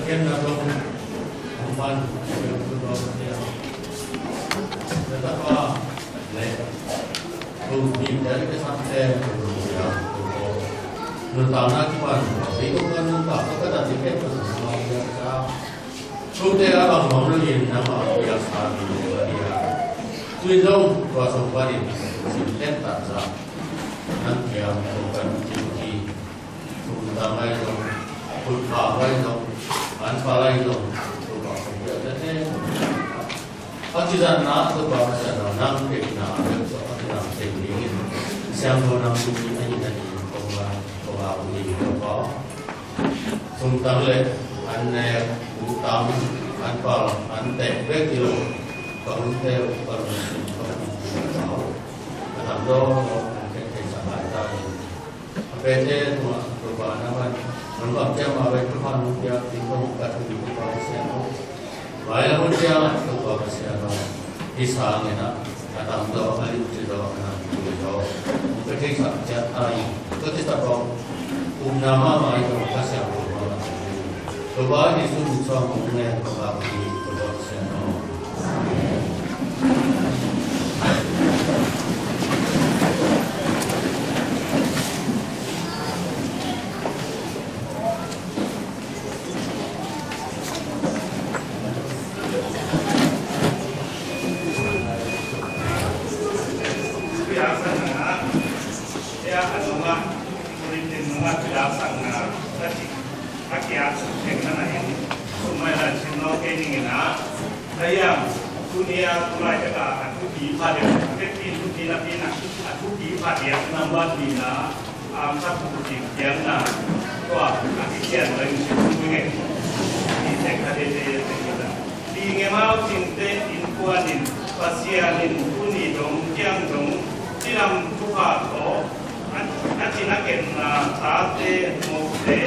Khen na dong, hong pan, khen na dong, khen na dong, khen na dong, khen na dong, nuntakna kipan, Topa nuntak, ka dati khen na dong, khen na dong, Thute a bang mong lo in na ma piak sa ni le ba dia. Tui zong tua song ba in sim ten ta sa. Nang kiam song kan cing ki. Sum ta ngai zong, kut kha ngai zong, an pa lai zong, Topa song piak ten ten. Pakizan na, Topa pakizan na, nang pek na, pek so pakizan pek ni. Siang do nang sumi a ni na ni, kong ba, kong ba, kong ba. Sum tam le an nek, bu tam, an pal, an tek bek hi lo. Ka hun teu, ka hun teu, ka hun teu, ka hun teu. Ka tam dawh dawh an tek thei sak lai ta hi. A pete tungah Topa na man, man bang ciang mah ven Topa nung piak ding kong ka thum Topa Pasian aw. Vai la hun ciang ah Topa Pasian aw. Hih sang in ah a tam zaw, a limci zaw, a namci zaw, hong pia theisak ciat ta in, ka kisap aw, upna mahmah in Topa Pasian aw, mahmah in. Topa Jesu min suang hong ngen, Topa Pasian aw. Tuni a tulai taka a thupi pha deuh, a thupi pha deuh, a thupi pha deuh, number pi na, um, sa pu pu ti piang na, tua, a kician bai mi si pu nge. Ni tek ka de de de de na. Pi nge mau cing te in kuan in, Pasian in pu ni dong, kiang dong, ci lam tu pha to, a, a ci na ken na, ta te, mo te,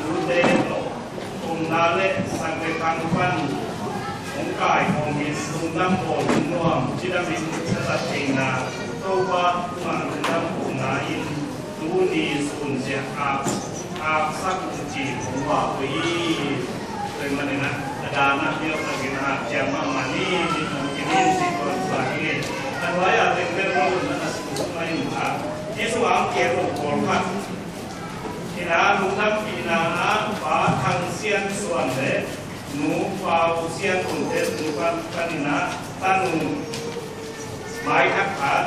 lu te to. Kumna le sak le kang pan hong kai khawm in lungdam bawl in nuam, cidam in thatat theihna, Topa tungah lungdam kumna in tuni sun ziah a, a sak uh ci hong vak uh hi. Tua ahih manin ah, a dan ah myo takin ah ciam mahmah ni, ni hong kinin si tuan sa hi. A nuai ah tengtel ni un a na sung sung a in ah, Jesu a hong keel uh pawlkhat. Ina lungdampihna ah Pa Thang Sian Suan le Nu Pau Sian Kun te nu pan, panin ah tanu mai thak khat.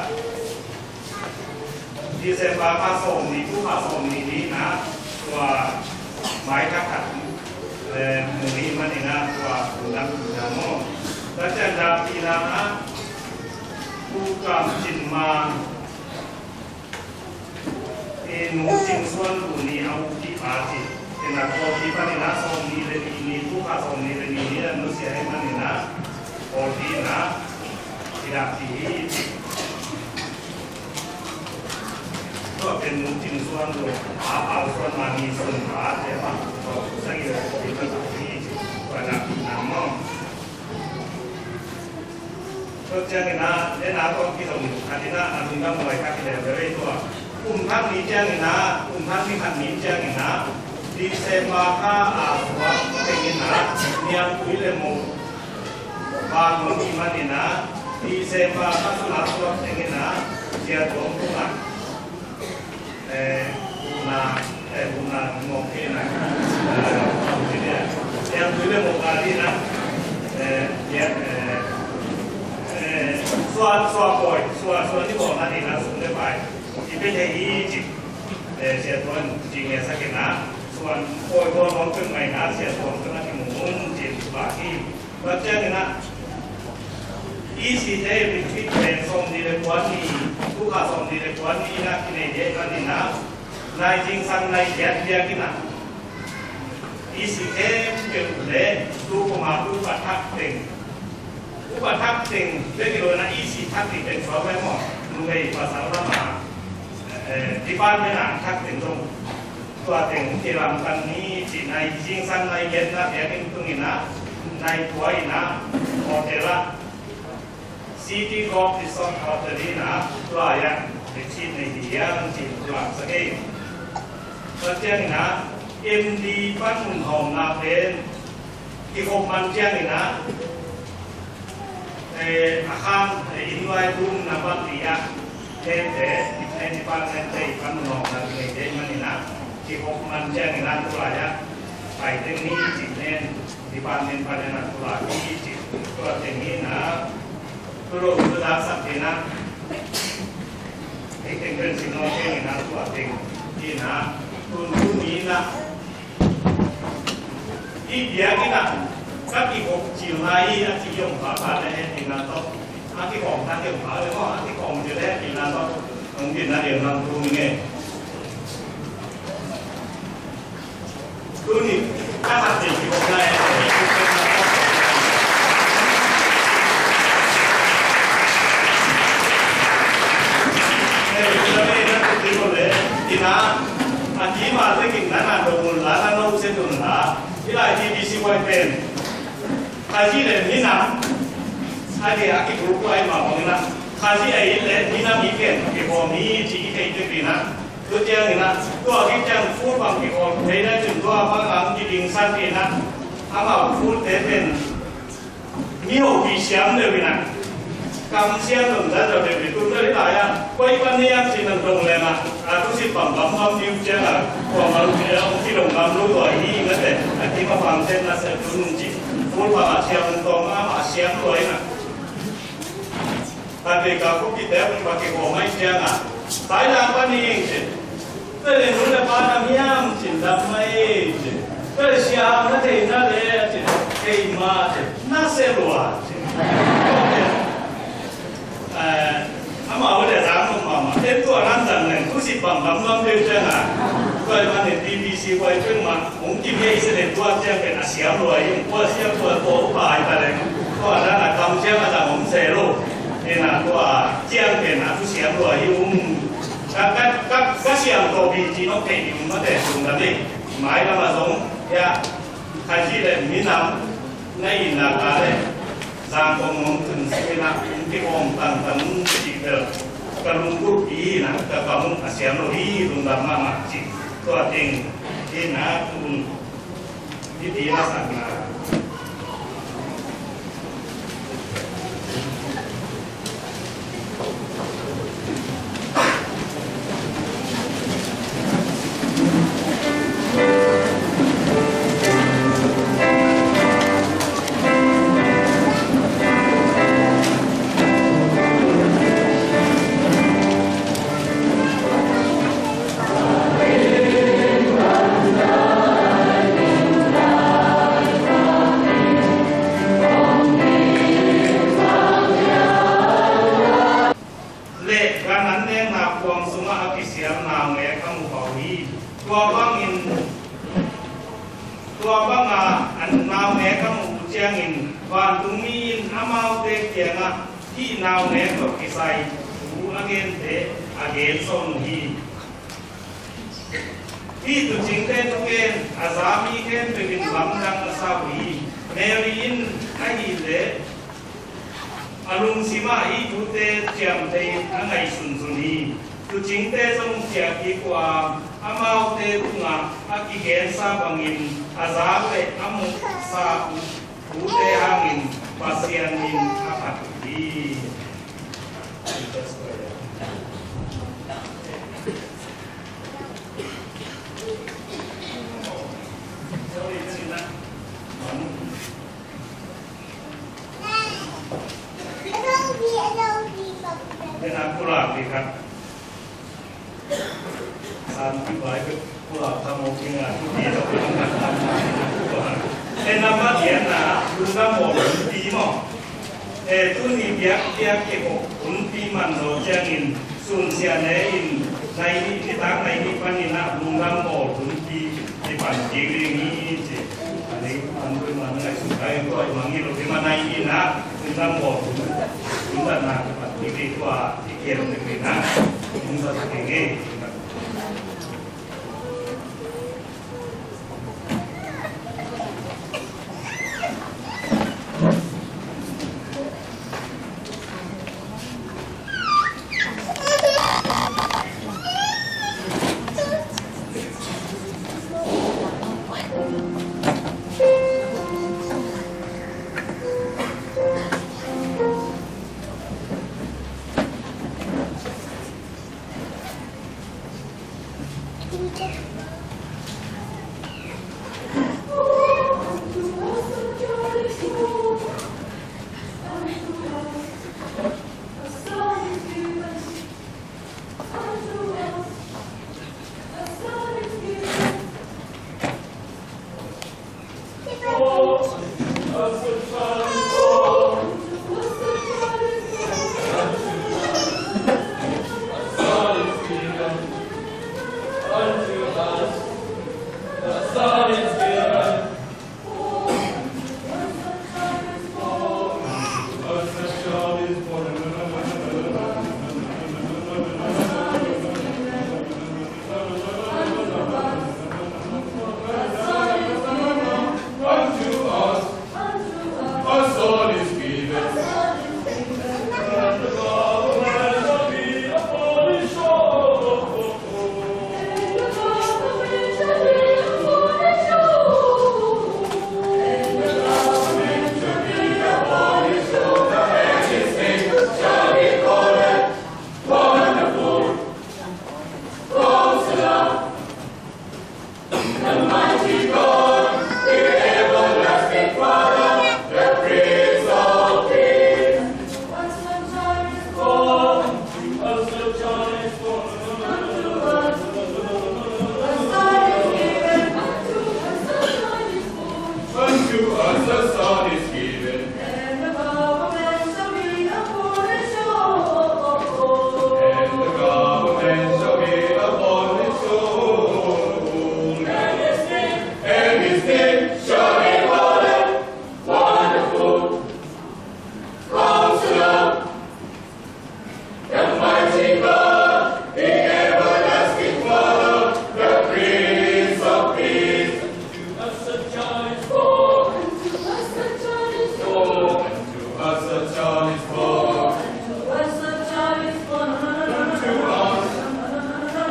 December kha sawm ni, tu kha sawm ni ni na tua mai thak khat, eh, mu ni manin ah tua lungdampihna maw. Tua ciang dampihna ah Tu Kam Cin Mang E, Nu Cin Suan Lu ni a u kipa ci. Ina Kawlpi panin ah sawm ni le ni ni, tu kha sawm ni le ni ni a nusia ahih manin ah Kawlpi in ah i dak ci hi ci. Tua pen Nu Cin Suan Lu, a Pau Suan Ma ni Suan pa te pa. Tua sagih le Kawlpi in ah ci hi ci. Tua dak ci na maw. Tua ciangin ah, en a tawh kizom khat in ah, a lungdam huai khat hi lel ve tua. Kum thak ni ciangin ah, kum thak ni khat ni ciangin ah, December kha a suak tengin ah, niamtui le mo. Bang lo ni manin ah, December kha sung a suak tengin ah, Sia Tuam Tung ah. Eh, na, eh, na, ngok ke na. Eh, yang tu dia ngok kali na. Eh, ya, eh, eh, suan, suan boy, suan, suan ni boy na ni na, suan dia pai. Ipe dia i cik. Eh, sia tuan, cik ya sakit na. Suan boy, boy, boy, tu mai na, sia tuan, tu na ki mun, cik, baki. Tua ciangin ah, E C te retreat pen sawmnih le kua ni, tu kha sawmnih le kua ni in ah kinei ding ahih manin ah, nai zingsang nai giat biakinn ah, E C khempeuh le tu kuama upa thak teng, upa thak teng bek hi lo in ah, E C thak ding teng suak ve maw, numei pasal lam ah, eh, department ah thak teng zong. Tua teng kilamkan ni cih nai zingsang nai giatna biakinn tungin ah, nai kua in ah, hotel ah, City Golf Resort Hotel in ah, tua ah retreat nei hi hiam cih tua sak ei. Tua ciangin ah, M D pan hun hawmna pen, Kikhop man ciangin ah, eh, a khang, eh, inn vai tum na bang ti ah, hente, eh, department te i pan nawkna nei te manin ah, kikhop man ciangin ah tu lai ah, pai teng ni cih nen, department pan en ah tu lai ni cih, tua teng ni na, tu lo tu dak sak te na, eh, teng teng si no ciangin ah tua teng ni na, tun tu ni na, i biakinn ah ka kikhop cil lai a ci hong pha pha le he tina tawh. A kikhawm ta kikhawm pha le maw, a kikhawm cil le he tina tawh. Hong tina lian lam tu ni nge. Tuni ka khat te kikhop lai. Tina, a kima te kin na na dong la na no se tun la. Hih lai T B C Y pen Khazih le minam a dia a kigrup uh ahih mah bangin ah, Khazih ahih leh minam i pen kikhawm hi ci i theih tekpin ah, tu ciangin ah tua khit ciang full bang kikhawm thei le cin tua bang ang kidingsan in ah, amau full te pen mi hopih siam deuh in ah, kam siam dong dan deuh deuh in tun deuh hi lai ah, koi pan hiam cin an dong leng ah, a tu sit bang bam bam diu ciang ah, kua mal hong kidong bam lo tua hi na te, a kim a bang ten na se tun ci, full bang a siam tawm a, a siam tua in ah. Ka te ka khup kite khup a kikhawm mai ciang ah, tai lang pan hi ing ci. Tua le nu le pa na hiam cin dam mai ci. Tua le sia na thei na le ci. Thei ma ci. Na se lua ci. Eh, amau le zang mah mah. Ten tua lam zang neng tu sit bang lam lam deuh ciang ah. Tua le man ne T B C Y peng mah. Hong kim hei se le tua ciang pen a siam lua hi. Tua siam tua tua upa ai ta le. Tua dan a kam siam a zang om se lo. Ena tua ciang pen a tu siam lua hi um. Ka, ka, ka, ka siam tawh pi ci nawk thei ding mate sung lam ding. Mai lam a zong, ya, Khazih le minam na itna ka le, zang kong nong tun sung in a, in te kong tang tang ci bel, ka lungkul pi na, ka ka mung a siam lo hi lungdam mahmah ci. Tua teng, hi na, tun, hi pi na sang na. Le gan an nekna kuang sungah a kisiam naungek a mu pah uh hi. Tua bangin, tua banga an naungek a muh uh ciangin, vantungmi in amaute kiangah hih naungek tawh kisai thu a gente a gen sawn uh hi. Hih tuucingte thugen a za mi khempeuh in lamdang a sa uh hi. Mary in ahih leh a lungsimah hih thute ciamteh a ngaihsunsun hi. Tuucingte zong ciah kik uh a, amaute tungah a kigensa bangin a zak le a muhsa uh thute hangin Pasian min a phat uh hi. Ena pulak ding khat. Santi bai pulak tamo kinga tu di to. Ena ma diana lungdam bawl hunpi maw. E, tuni biak biak ke ko hunpi man lo ciangin sun sia ne in nai ni, nitak nai ni panin a lungdam bawl hunpi. Kipan kik ding hi ci. A ding an tui man ngai sung kai tua i mang hi lo ding man nai hi na. Tui lam bawl hun. Tui lam na kipan kik ding tua i kiam ding ding na. Tui lam sa sa ding hi. Unto us a son is given. And the government shall be upon his shoulder. And the government shall be upon his shoulder. And his name, and his name shall be called Wonderful Counselor, the mighty God, the everlasting Father, the Prince of Peace. Unto us a child is born. Unto us a child is born. Unto us a child is born. Unto us a child is born. Unto us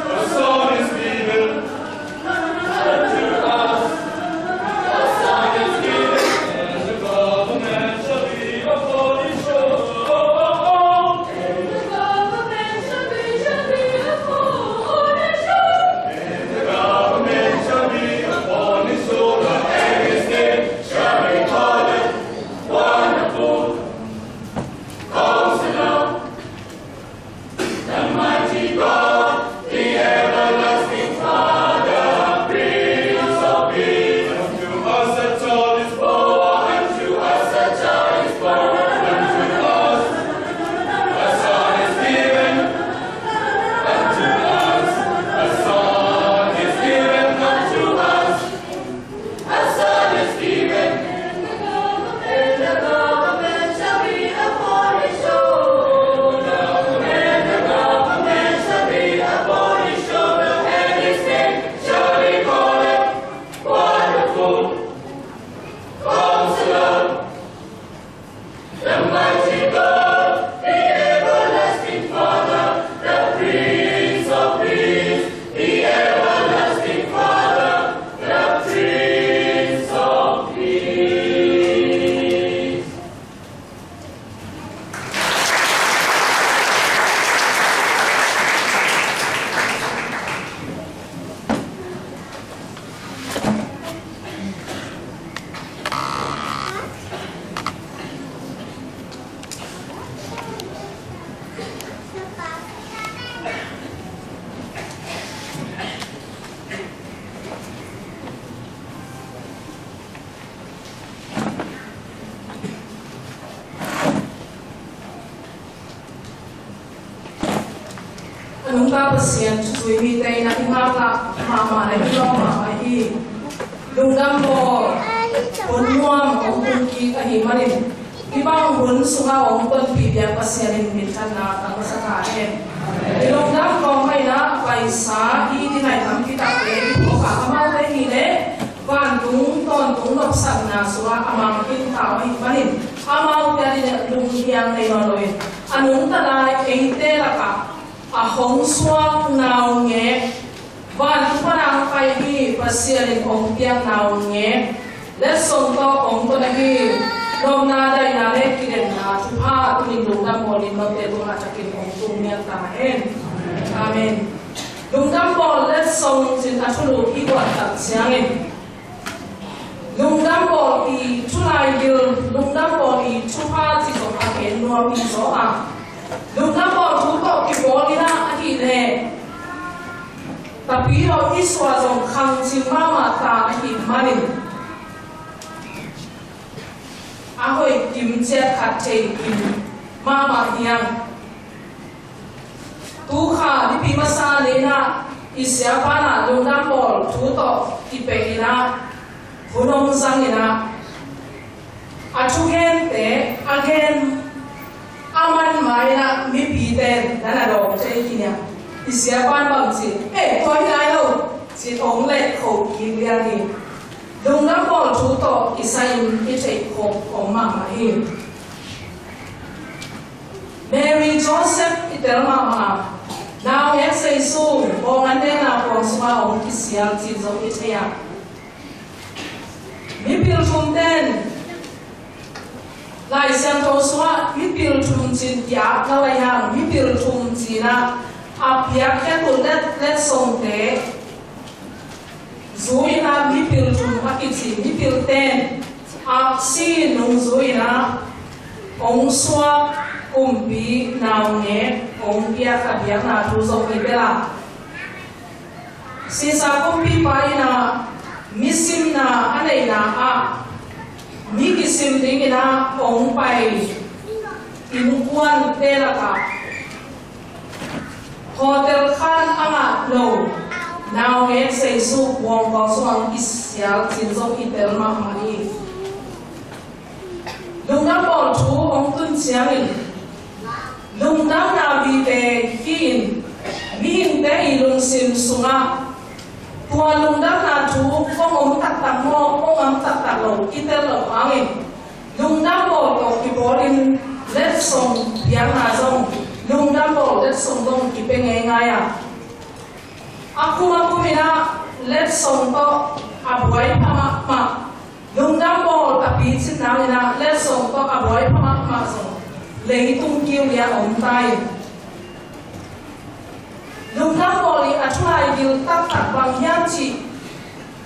a son is given. The mighty God, the everlasting Father, Prince of Peace, unto us a child is born, unto us a child is born, unto us a son is given, unto us a son is given, unto us a son is given, and the government, the government shall be upon his shoulder, and the government shall be upon his shoulder, and his name shall be called Wonderful Counselor, the mighty God, the everlasting Father, the Prince of Peace, the everlasting Father, the Prince of Peace. A nungta Pasian thuzui mite in a i ngaklah mahmah le i lawm mahmah hi. Lungdam bawl hun nuam hong tung kik ahih manin, hih bang hun sungah hong tonpih biak Pasian in minthanna tang masa ta hen. I lungdam kawm maina a paisa i dinai tampi takte i phawk a, amaute hi leh vantung tawntung nopsakna sungah a mang khin ta uh ahih manin, amaute adingin lunghiang nei nawn lo in, a nungta lai eite lakah a hong suak naungek, vantung pan a hong pai hi Pasian in hong piak naungek, letsong tawh hong ton ahi nopna, daihna le kilenna thupha tuni-in lungdam bawlin note tungah a thakin hong tung mian ta hen. Amen. Lungdam bawl letsong cih a thulu i guan tak ciangin, lungdam bawl i thu laigil, lungdam bawl i thupha cih zong a gen nuam i hi zaw a, lungdam bawl thu tawh kibawl in a, ahih leh Tapidaw i suah zong khangcing mahmah ta ahih manin, a hoih kim ciat khat thei kim mahmah hi hang. Tu kha nipi masa ni-in ah i siapa in ah lungdam bawl thu tawh kipia in ah hun hong zang in ah, a thugente a gen a man ma-in ah mipite na na dawng thei hi nia. I siapa in bang ci, "Eh, tua hi lai lo," ci-in hong letkho kik liang hi. Lungdam bawl thu tawh kisai-in i theih khawm om mahmah hi. Mary Joseph i tel mahmah a, naungek seisu bawng an nekna kuang sungah hong kisial cih zong i thei a, mipil thum ten Lai Siangtho sungah mipil thum ci-in ki-ap na lai hang, mipil thum ci-in ah a piakkhiat uh let, letsongte zui-in ah mipil thum a kici, mipil ten aksi nungzui-in ah hong suak kumpi naungek hong piak a biakna thu zong i tel a, Sisa kumpipa in ah misimna a neihna ah mi kisim dingin ah hong pai innkuante lakah hotel khan a ngah lo naungek seisu bawng kuang sungah hong kisial cih zong i tel mahmah hi. Lungdam bawl thu hong tun ciangin lungdamna vive hi-in mihingte i lungsim sungah tua lungdamna thu hong om taktak maw, hong om taktak lo kitel loh hangin lungdam bawl tawh kibawlin letsong piakna zong, lungdam bawl letsong zong kipia ngeingai a, a kum a kum in ah letsong tawh a buai pha mahmah, lungdam bawl a picin nang in ah letsong tawh a buai pha mahmah zong leitung kiu lian om ta in, lungdam bawl i a thulaigil taktak bang hiam cih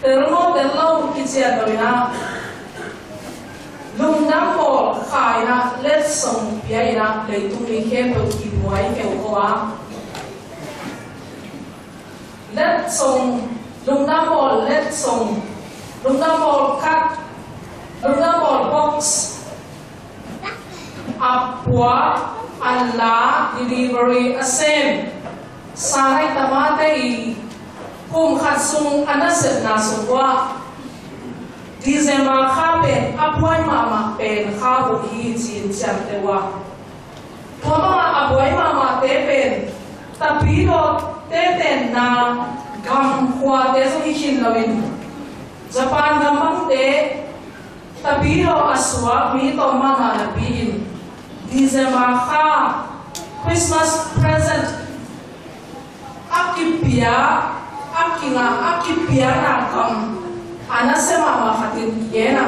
tel maw tel lo kician lo in ah, lungdam bawl kha in ah letsong pia in ah leitung mi khempeuh kibuai kheuh ko a. Letsong, lungdam bawl letsong, lungdam bawl khat, lungdam bawl box, a puak, a la, delivery a sem, sangei tamate i kum khat sung a nasepna sung uah December kha pen a buai mahmah pen kha uh hi ci-in ciamteh uh a, tua bangah a buai mahmahte pen Tapidawte tenna gam khuate zong hi khin loin, Japan gam bangte Tapidaw a suak mi tawm mahmah napi-in December kha Christmas present a kipia, a kingah, a kipiakna gam a nasia mahmah khatin kigen a,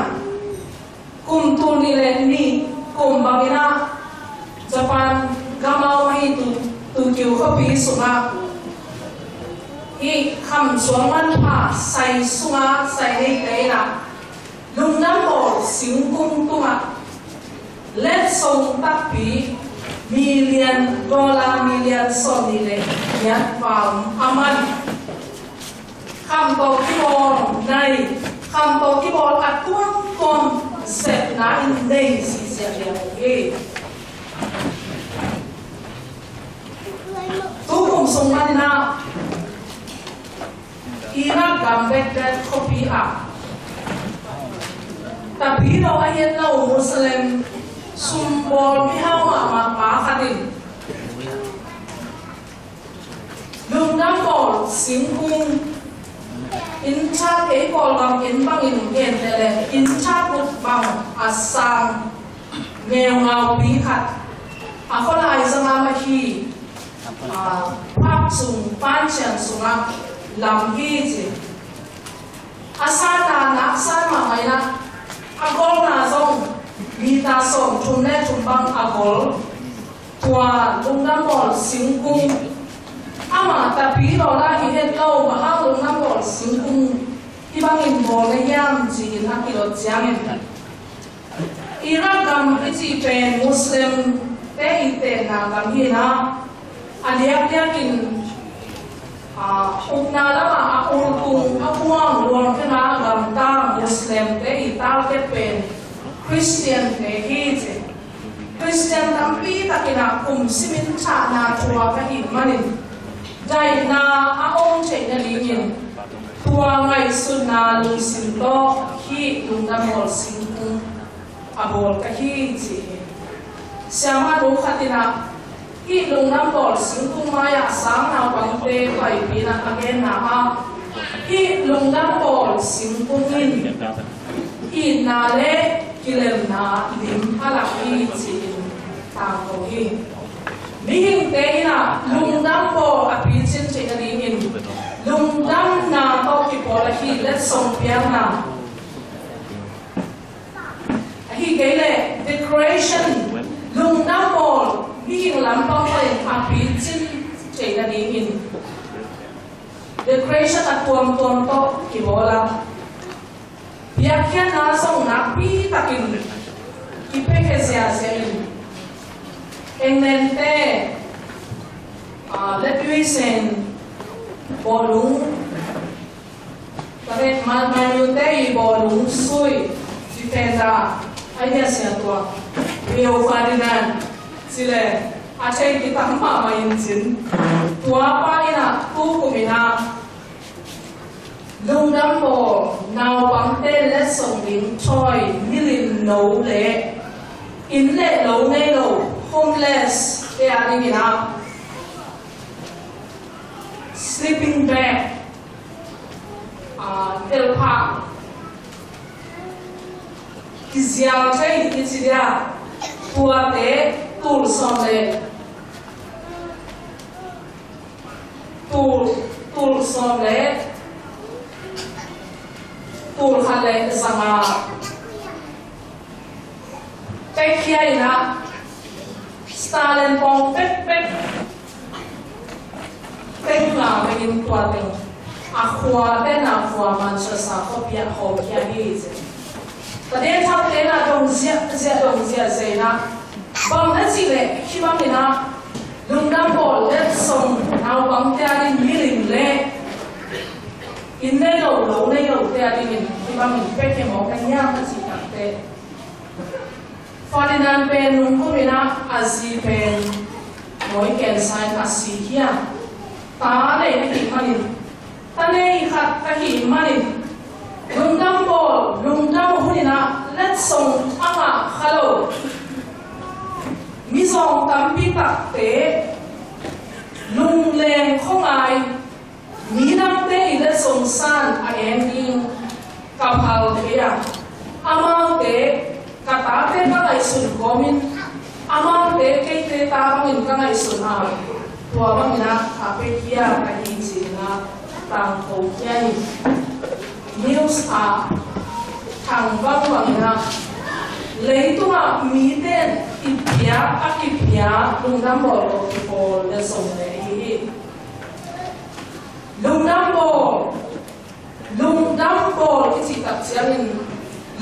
kum tul nih le nih kum bangin ah Japan gam a om ahi Tu-, Tokyo khuapi sungah hih Kham Suang Manpha sai sungah sai neite in ah lungdam bawl singkung tungah letsong takpi million, dollar million sawmnih le giat val a man. Kham tawh kibawl nai, kham tawh kibawl a tuamtuam sepna in nei sisiah liang uh hi. Tu kum sung manin ah Iraq gam Baghdad khuapi ah Tapidaw a hi lo Muslim sumbawl mihau mahmah pa khat in lungdam bawl singkung inn tha kei Kawlgam inn bangin gente le inn tha kut bang a sang ngeungaupi khat a khualai zangam ahi, a, phak sung pancian sungah lam hi ci. A sat a naksan mahmah in ah a golna zong mita sawmthum le thum bang a gol. Tua lungdam bawl singkung ama Tapidaw lah hi het lo, bang hang lungdam bawl singkung hih bangin bawl na hiam ci-in a kilot ciangin Iraq gam i cih pen Muslim te i tenna gam hi-in ah, a diakdiakin, a, ukna lamah a ultung a puang luang kena a gamta Muslim te i target pen Khristiante hi ci. Khristian tampi takin ah kum simin thahna thuak ahih manin daihna a om theih nadingin tua ngaihsutna lungsim tawh hih lungdam bawl singkung a bawl ka hi ci hi. Siamah nu khat in ah hih lungdam bawl singkung mai-ah sang naupangte paipih in ah a genna ah hih lungdam bawl singkung in itna le kilemna lim a lak hi ci-in tangko hi. Mihingte in ah lungdam bawl a picin theih nadingin lungdamna tawh kipawl ahi letsong piakna, ahih kei leh decoration, lungdam bawl mihing lampang panin a picin theih nadingin decoration a tuamtuam tawh kibawl a, piakkhiatna zong nakpi takin kipia khia ziahziah in, England te, ah, Ledwisen bawlung, tate Man, Man U te i bawlung sui defender, ai dia sia tua, Rio Ferdinand ci le a thei kitam mahmah in cin. Tua pa in ah tu kum in ah lungdam bawl, naupangte letsong ding toy, milim no le inn le lo nei lo homeless te a dingin ah sleeping bag, ah, telphah, kizial thei i ci dia, tuate tul sawm le tul, tul sawm le tul khat le zanga pekkhia in ah, Stalin pawng pekpek teng nga vekin tua teng a khua tena khua Manchester khuapi ah hawmkhia hi ci. Ka den thak tena dong ziahziah, dong ziahziah in ah, bang na cih leh hih bangin ah lungdam bawl letsong naupangte a ding milim le inn nei lo, lo nei lote a dingin hih bangin pekkhia mawk na hiam na cih takteh, Ferdinand pen nungkum in ah a zi pen mawi cancer in a si hi a, ta nei ahih manin, ta nei khat ahih manin lungdam bawl, lungdam hun in ah letsong a ngah kha lo mizawng tampi takte lungleng khuangai, midangte i letsong san a eng ding ka phal thei a, amaute ka tate ka ngaihsun kawmin, amaute keite ta bangin ka ngaihsun a, tua bangin ah a pia khia ka hi ci-in ah tangko khia hi. News ah thang bangbang in ah leitungah mite in i piak a kipiak lungdam bawl tawh kipawl letsong le hi hi. Lungdam bawl, lungdam bawl i cih tak ciangin,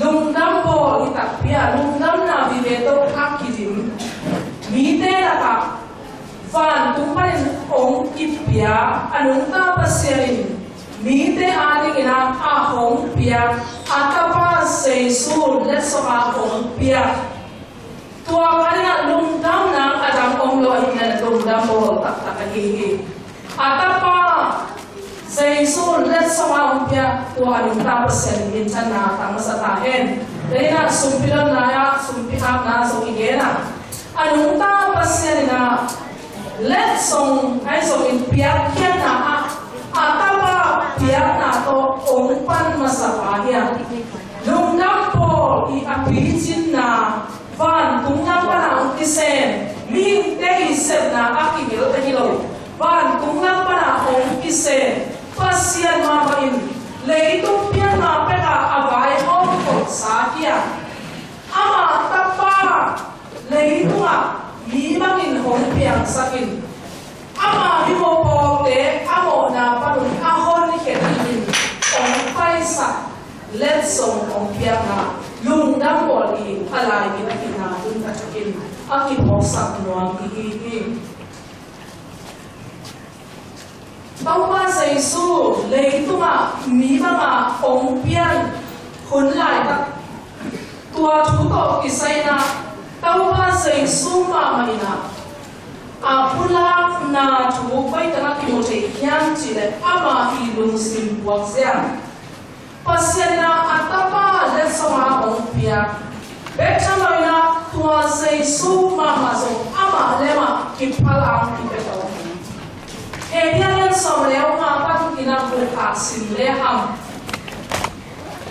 lungdam bawl i takpi a lungdamna vive tawh a kidim mite lakah vantung panin hong kipia a nungta Pasian in mite a dingin ah a hong piak a Tapa Jesu letsong a hong piak, tua khat in ah lungdamna a dang om lo ahih manin lungdam bawl taktak ahi hi. A Tapa Jesu letsong a hong piak tua a nungta Pasian in minthanna tang masa ta hen. Tua in ah sumpi don lai-ah sumpi hapna zong i gen a, a nungta Pasian in ah letsong ahi zongin piakkhiatna ah a Tapa piakna tawh hong pan masa pa hi a, lungdam bawl i a picinna vantung lam pana hong kisem, mihingte i sepna a kihel ahi lo, vantung lam pana hong kisem Pasian mahmah in leitung pianna pek a a vaihawm khawmsa hi a, ama Tapa leitungah mi bangin hong piangsak in, ama mimaw pawlte a mawhna panun a honkhia dingin hong paisak letsong hong piakna lungdam bawl i a lai in a kina tun ka thakin a kiphawksak nuam i hi hi. Topa Jesu leitungah mi banga hong pian hun laitak Tua thu tawh kisai-in ah Topa Jesu mahmah in ah a pulakna thu koi teng ah kimu thei hiam cih leh amah i lungsim buang zia. Pasian in ah a Tapa letsong a hong piak bek tham lo-in ah tua Jesu mahmah zong amah le amah kiphal a hong kipia tawh hi. Hebru lian sawm le nga pan kinak buk ah sim le hang,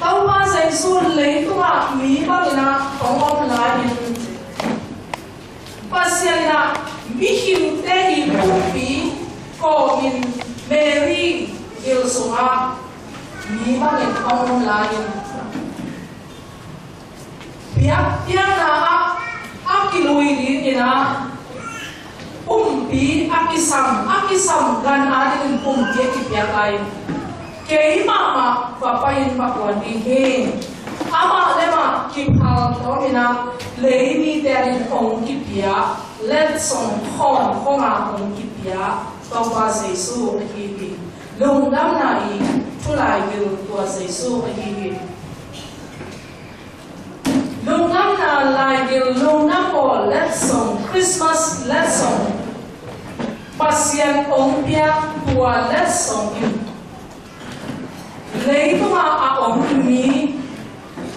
Topa Jesu leitungah mi bangin ah hong om lai-in, Pasian in ah mihingte i pumpi kawmin Mary gil sungah mi bangin hong om lai-in, biakpiakna ah a kilui dingin ah pumpi a kisam, a kisam gan adingin pumpi a kipiak lai. Kei mahmah va pai-in va kuan ding hi. Amah le amah kiphal tawmin ah lei mite adingin hong kipia, letsong khawnkhong a hong kipia Topa Jesu ahi hi. Lungdamna i thu laigil tua Jesu ahi hi. Lungdamna laigil, lungdam aw letsong, Christmas letsong, Pasian hong piak tua letsong in leitungah a om mi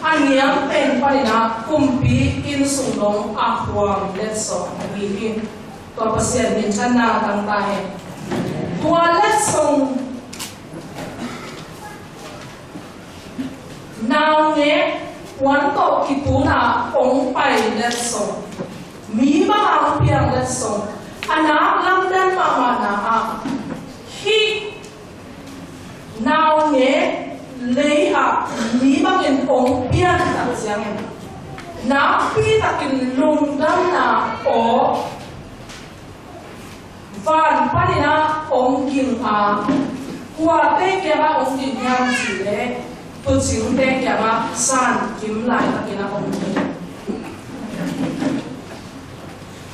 a niam pen panin ah kumpi inn sung dong a huam letsong ahi hi. Tua Pasian minthanna tangta hen. Tua letsong naungek puan tawh kituna hong pai letsong, mi banga hong piang letsong, a nak lamdang mahmahna ah hih naungek lei ah mi bangin hong pian tak ciangin nakpi takin lungdamna aw van panin ah hong ging a, kuate kiangah hong ging hiam cih leh tuucingte kiangah zankim laitakin ah hong ging.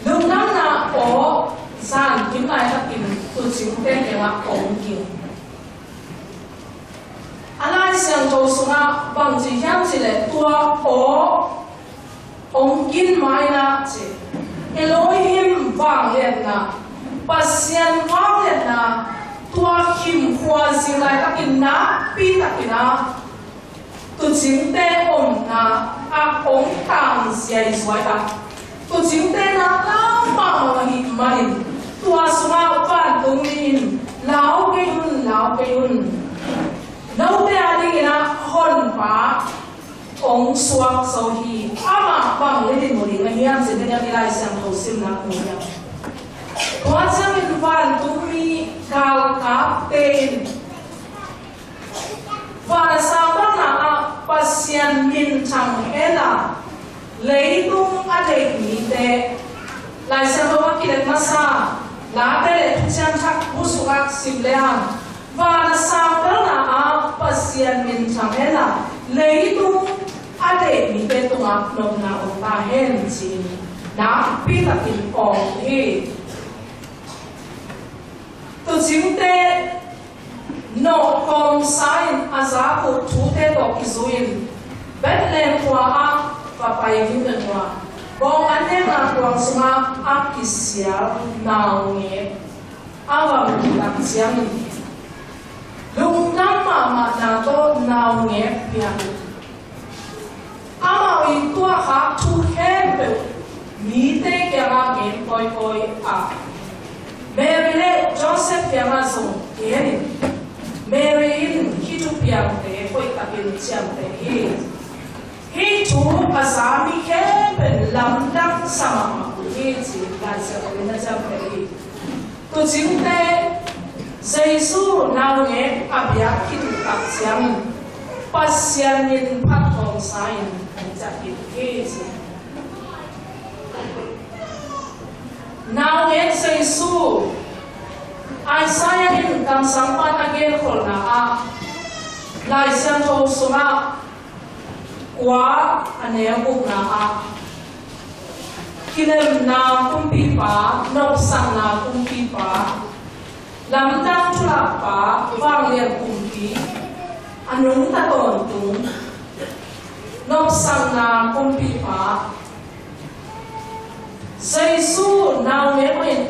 Lungdamna aw zankim laitakin tuucingte kiangah hong ging. A Lai Siangtho sungah bang ci hiam cih leh tua aw hong ging ma-in ah ci, Elohim vangliatna, Pasian vangliatna, tua himkhua zing laitakin nakpi takin ah tuucingte omna ah hong tang ziaizuai ah, tuucingte nak lau mahmah ahih manin tua sungah vantungmi in lau kei un, lau kei un. Note adingin ah Honpa hong suak zo hi. Amah bang leh dinmun ding a hiam cih ding a, i Lai Siangtho simna mu hiam? Tua ciangin vantungmi galkapte in van a sang bangna ah Pasian minthang hen la, leitung a deih mite, Lai Siangtho a kilem masa Late le Thuciam Thak bu sungah sim le hang, van a sang bangna ah Pasian minthang hen la, leitung a deih mite tungah nopna om ta hen ci-in nakpi takin awng hi. Tuucingte nawhkawmsa in a zak uh thute tawh kizui-in Bethlehem khua ah va pai ding uh a, bawng an nekna kuang sungah a kisial naungek a va muh tak ciangin lungdam mahmahna tawh naungek piak uh. Amau i tuahkhak thu khempeuh mite kiangah gen kawikawi a, Mary le Joseph kiangah zong gen in, Mary in hih thupiangte hoihtakin ciamteh hi. Hih thu a za mi khempeuh in lamdang sa mahmah uh hi, ci-in Lai Siangtho in a ciamteh hi. Tuucingte Jesu naungek a biak khit uh tak ciangin Pasian min phat khawmsa in hong ciah khit hi, ci. Naungek Jesu, Isaiah in kamsangpa'n a genkholhna ah, Lai Siangtho sungah kua a neu gukna ah, kilemna kumpipa, nopsakna kumpipa, lamdang thulakpa, vanglian kumpi, a nungta tawntung, nopsakna kumpi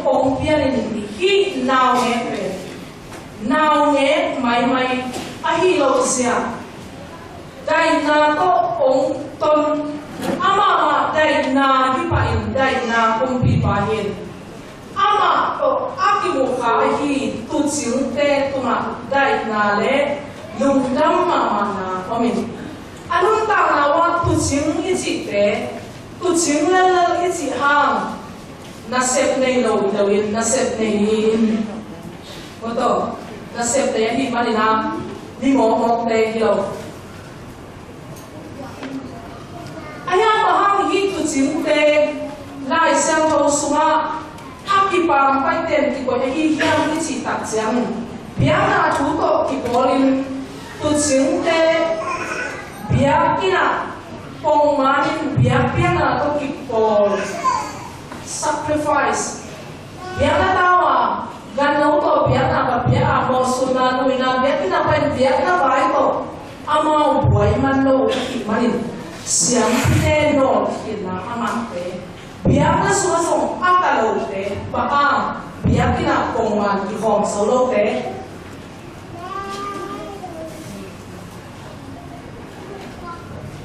Hong pianin hih naungek pen naungek maimai ahi lo zia, daihna tawh hong ton, amahmah daihna hi pahin daihna kumpipa hi in, amah tawh a kimu kha ahi tuucingte tungah daihna le lungdam mahmahna om in, a nuntakna uah tuucing i cihte, tuucing lellel i cih hang nasep nei lo hi lo in, nasep nei hi in. Maw taw, nasep nei ahih manin ah mi mawkmawkte hi lo. Ahi hang bang hang hih tuucingte Lai Siangtho sungah a kipangpaiten kikoih ahi hiam i cih tak ciangin, biakna thu tawh kipawlin tuucingte biakinn ah pongmanin biakpiakna tawh kipawl, sacrifice, biakna tau a, ganno tawh biakna ka pia a, mawhsutna nuihna biakinn ah pai-in biakna vai tawh amau buai man lo ahih manin, siampite nawlkhinna a ngahte, biakna sungah zong a ta lote, bang hang, biakinn ah pongman kikhawm zo lote.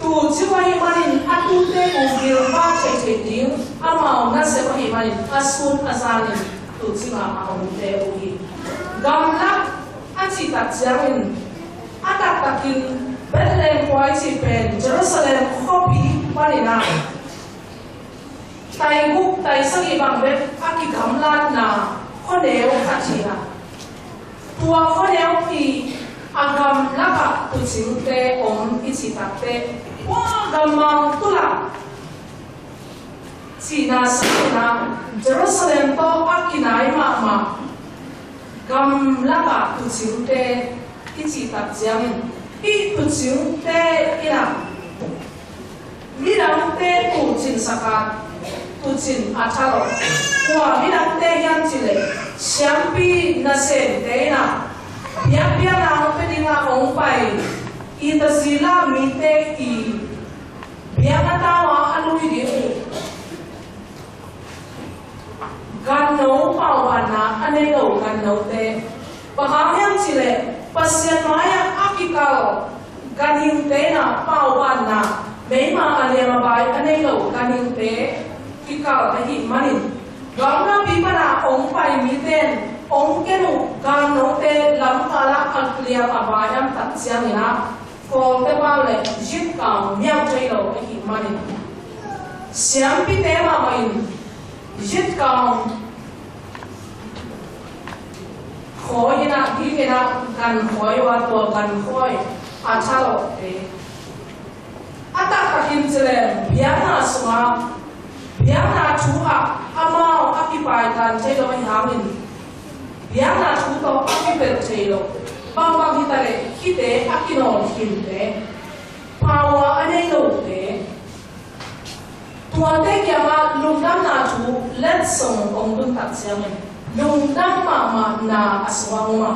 Tuucing ahih manin a tute uh gilpah theihtheih ding amau nasep ahih manin a sun a zanin tuucing ah a omte uh hi. Gamlak a cih tak ciangin a taktakin Bethlehem khua i cih pen Jerusalem khuapi panin ah tai guk tai sagih bang bek a kigamlatna khuaneu khat hi a, tua khuaneu pi a gamlakah tuucingte om i cih takteh, ua gammang tul ah cihna sangin ah Jerusalem tawh a kinai mahmah gamlakah tuucingte i cih tak ciangin, hih tuucingte in ah midangte tuucin sakat, tuucin a thalawh. Kua midangte hiam cih leh siampi nasemte in ah biakpiakna hong pia dingah hong pai i tazila mite i biakna tau a a lui ding uh ganno paubanna a nei lo gannote, bang hang hiam cih leh Pasian mai-ah a kikal ganhingte in ah paubanna, meima a liam a bai a nei lo ganhingte kikal ahih manin, gamlapi pan a hong pai mite in hong ken uh gannote lamkal ah a liam a bai a om tak ciangin ah, Kawlte pau le Yitkau miau thei lo ahih manin, siampite mahmah in Yitkau khawi in ah, ding in ah gan khawi uh a, tua gan khawi a thalawhte, a taktakin ci leng biakna sungah, biakna thu ah amau a kipaitan thei lo ahih hangin, biakna thu tawh a kipelh thei lo, bangbang hi ta leh khite a kinawl khinte, power a nei lote, tuate kiangah lungdamna thu letsong hong tun tak ciangin, lungdam mahmahna a sungah om a,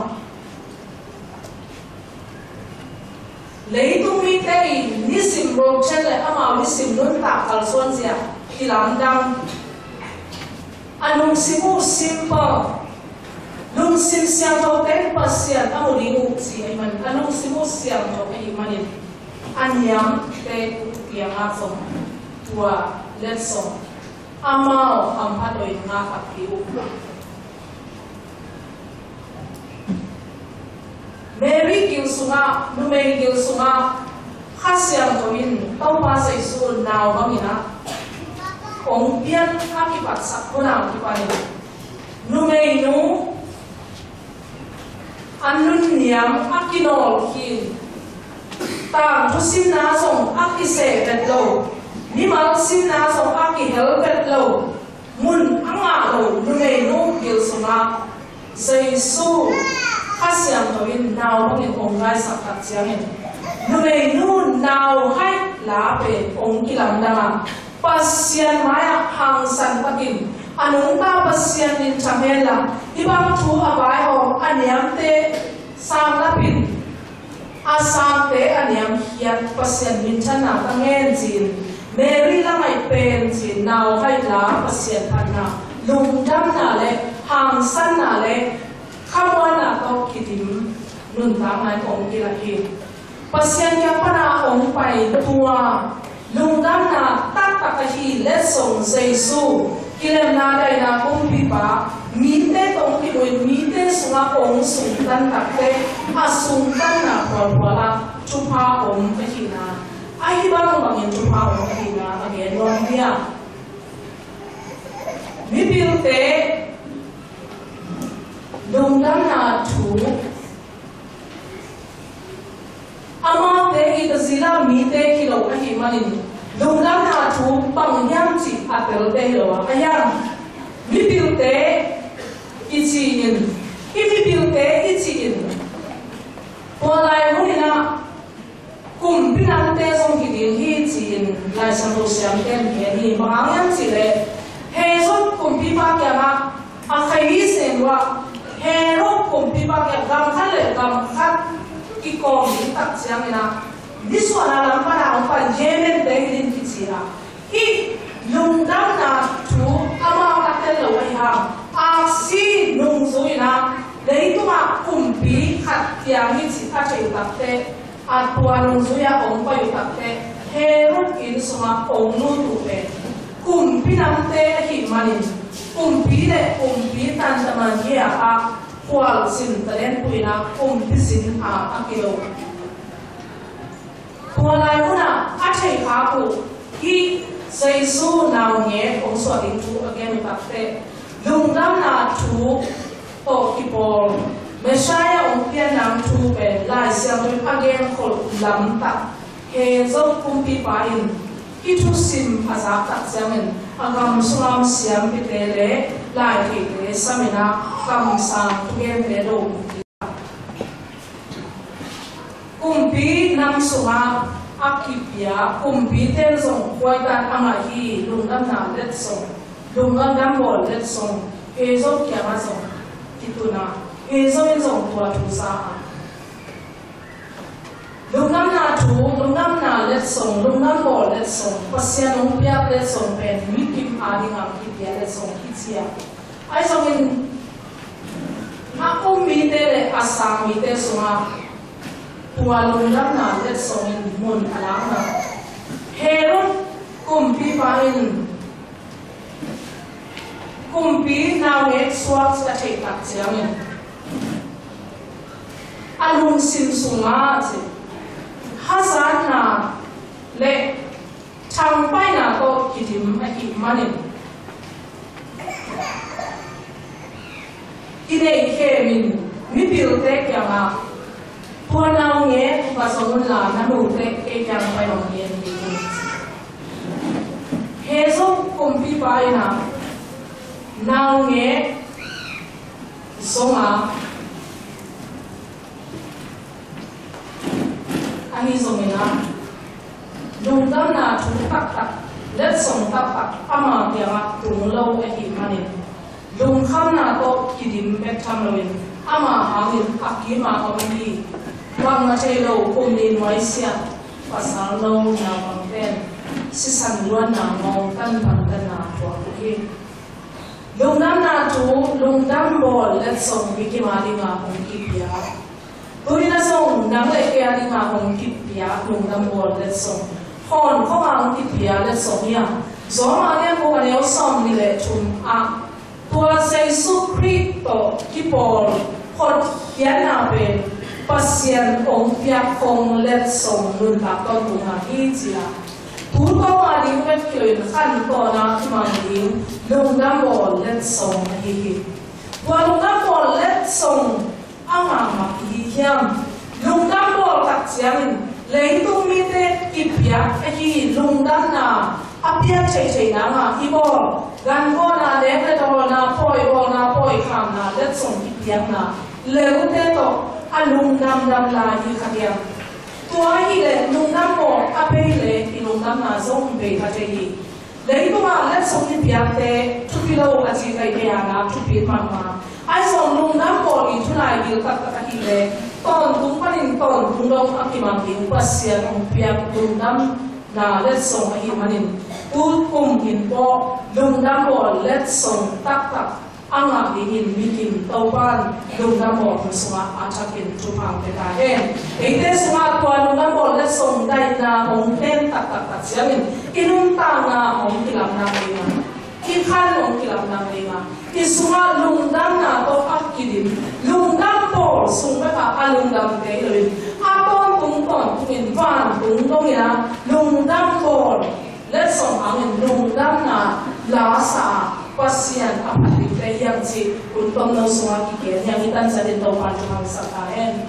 leitung mite in nisim rochet le amau nisim nuntak kalsuanzia kilamdang. A lungsim uh simple, lungsim siangthote in Pasian a mu ding uh ci ahih manin, a lungsim uh siangtho ahih manin, a niamte uh kiangah zong tua letsong amau hamphat loin ngahkhak hi uh. Mary gil sungah, numei gil sungah Kha Siangtho in Topa Jesu nau bangin ah hong pian a kipatsak hun a kipanin, numeinu a nunniam a kinawlkhin, tangthu simna zong a kiseh vet lo, mimal simna zong a kihel vet lo, mun a ngah lo numeinu gil sungah Jesu Kha Siangtho in nau bangin hong gaisak tak ciangin, numeinu nauhaih la pen hong kilamdang a, Pasian mai-ah hangsan takin a nungta Pasian minthang hen la, hih bang thu a vaihawm a niamte sang lapin, a sangte a niamkhiat Pasian minthanna ka ngen ci-in, Mary la ngaih pen ci-in nauhaih la Pasian phatna lungdamna le hangsanna le khamuanna tawh kidim nuntakna in hong kilat hi. Pasian kiang pana hong pai tua lungdamna taktak ahi letsong Jesu, kilemna daihna kumpipa, mite tawh hong kimuh in mite sungah hong sungtan takte a sungtanna phualphual ah thupha om ahihna, ahi bangbangin thupha om ahihna a gen nuam hi a. Mipilte lungdamna thu, amaute i tazila mite hi lo ahih manin lungdamna thu bang hiam cih a telte hi lo a, a hiam? Mipilte i ci-in, i mipilte i ci-in, tua lai hunin ah kumpi namte zong hi ding hi ci-in Lai Siangtho siamte in gen hi. Bang hang hiam cih leh Herod kumpipa kiangah a khai hi seng uh ah, Herod kumpipa kiang gam khat le gam khat kikawm ding tak ciangin ah nisuahna lam pan a hong pan Yemente hi ding kici a, hih lungdamna thu amau a tel lo ahi hang, aksi nungzui in ah leitungah kumpi khat kiang hi cih a thei uh takteh, a tua nungzui ah hong pai uh takteh Herod inn sungah hong lut uh pen kumpi namte ahih manin kumpi le kumpi tanta Maria ah khualzin talent puh in ah kumpi zin a a kido. Tua lai munah a thei khak uh hih Jesu naungek hong suah ding thu a gen uh takteh lungdamna thu tawh kipawl Messiah hong pian nang thu pen Lai Siangtho in a genkholh lamtak Herod kumpipa in hih thusim a zak tak ciangin a gam sunga om siampite le laitheite sam in ah kamsang thugente do. Kumpi nam sungah a kipia kumpite in zong khuaitan a ngah hi. Lungdamna letsong, lungdam bawl letsong Herod kiangah zong kitun a, Herod in zong tua thu za a. Lungdamna thu, lungdamna letsong, lungdam bawl letsong, Pasian hong piak letsong pen mikim a dingah kipia letsong hi ci a. Ahi zongin a um mite le a sang mite sungah tua lungdamna letsong in mun a lakna. Herod kumpipa in kumpi naungek suak a theih tak ciangin a lungsim sungah ci, hazatna le thangpaihna tawh kidim ahih manin kineih khemin mipilte kiangah, tua naungek va zong unla na nute kei kiang pai hong gen ding hi. Herod kumpipa in ah naungek zong a, ahi zongin ah lungdamna thu taktak, letsong taktak ama kiangah tung lo ahih manin lungkhamna tawh kidim bek tham loin ama hangin a kim a om hi. Bangmah thei lo kum nih nuaisiah, pasal no, naupang pen sisan luanna ngawng tanpang tanna thuak uh hi. Lungdamna thu, lungdam bawl letsong mikim a dingah hong kipia. Tuni-in ah zong nang le kei a dingah hong kipia lungdam bawl letsong, hawn khawng a hong kipia letsong hi a. Rom a lian guk a neu sawmnih le thum ah, tua Jesu Khrih tawh kipawl hotkhiatna pen Pasian hong piak hong letsong nuntak tawh tung a hi ci a. Tu tawh a ding bek hi loin khantawn a kimang ding lungdam bawl letsong ahi hi. Tua lungdam bawl letsong a ngakngak i hi hiam? Lungdam bawl tak ciangin leitung mite kipiak ahi lungdamna a piak theihtheih nangah i bawl, ganvawna, leng le dawlna, pawibawlna, pawikhapna, letsong kipiakna, leute tawh a lungdamdam lai hi kha hiam? Tua ahih leh lungdam bawl a bei leh i lungdamna zong bei kha thei hi. Leitungah letsong i piakte thupi lo a ci kei kei a, na thupi mahmah. Ahi zong lungdam bawl i thulai bil taktak ahih leh tawntung panin tawntung dong a kimang ding Pasian hong piak lungdam na letsong ahih manin, tu kum in pawh lungdam bawl letsong taktak a ngah dingin mikim Topan lungdam bawl hun sungah a thakin thupha pia ta hen. Eite sungah tua lungdam bawl letsong daihna hong pen taktak tak ciangin i nuntakna hong kilamna ding a, i khan hong kilamna ding a, i sungah lungdamna tawh a kidim, lungdam bawl sung bek a lungdam kei loin, a tawntung tawntungin vantung dongin a lungdam bawl letsong hangin lungdamna la sa Pasian a phat dingte hiam cih hun tomno sungah kigen hiam. I tan zatin Topan thupha sak ta hen.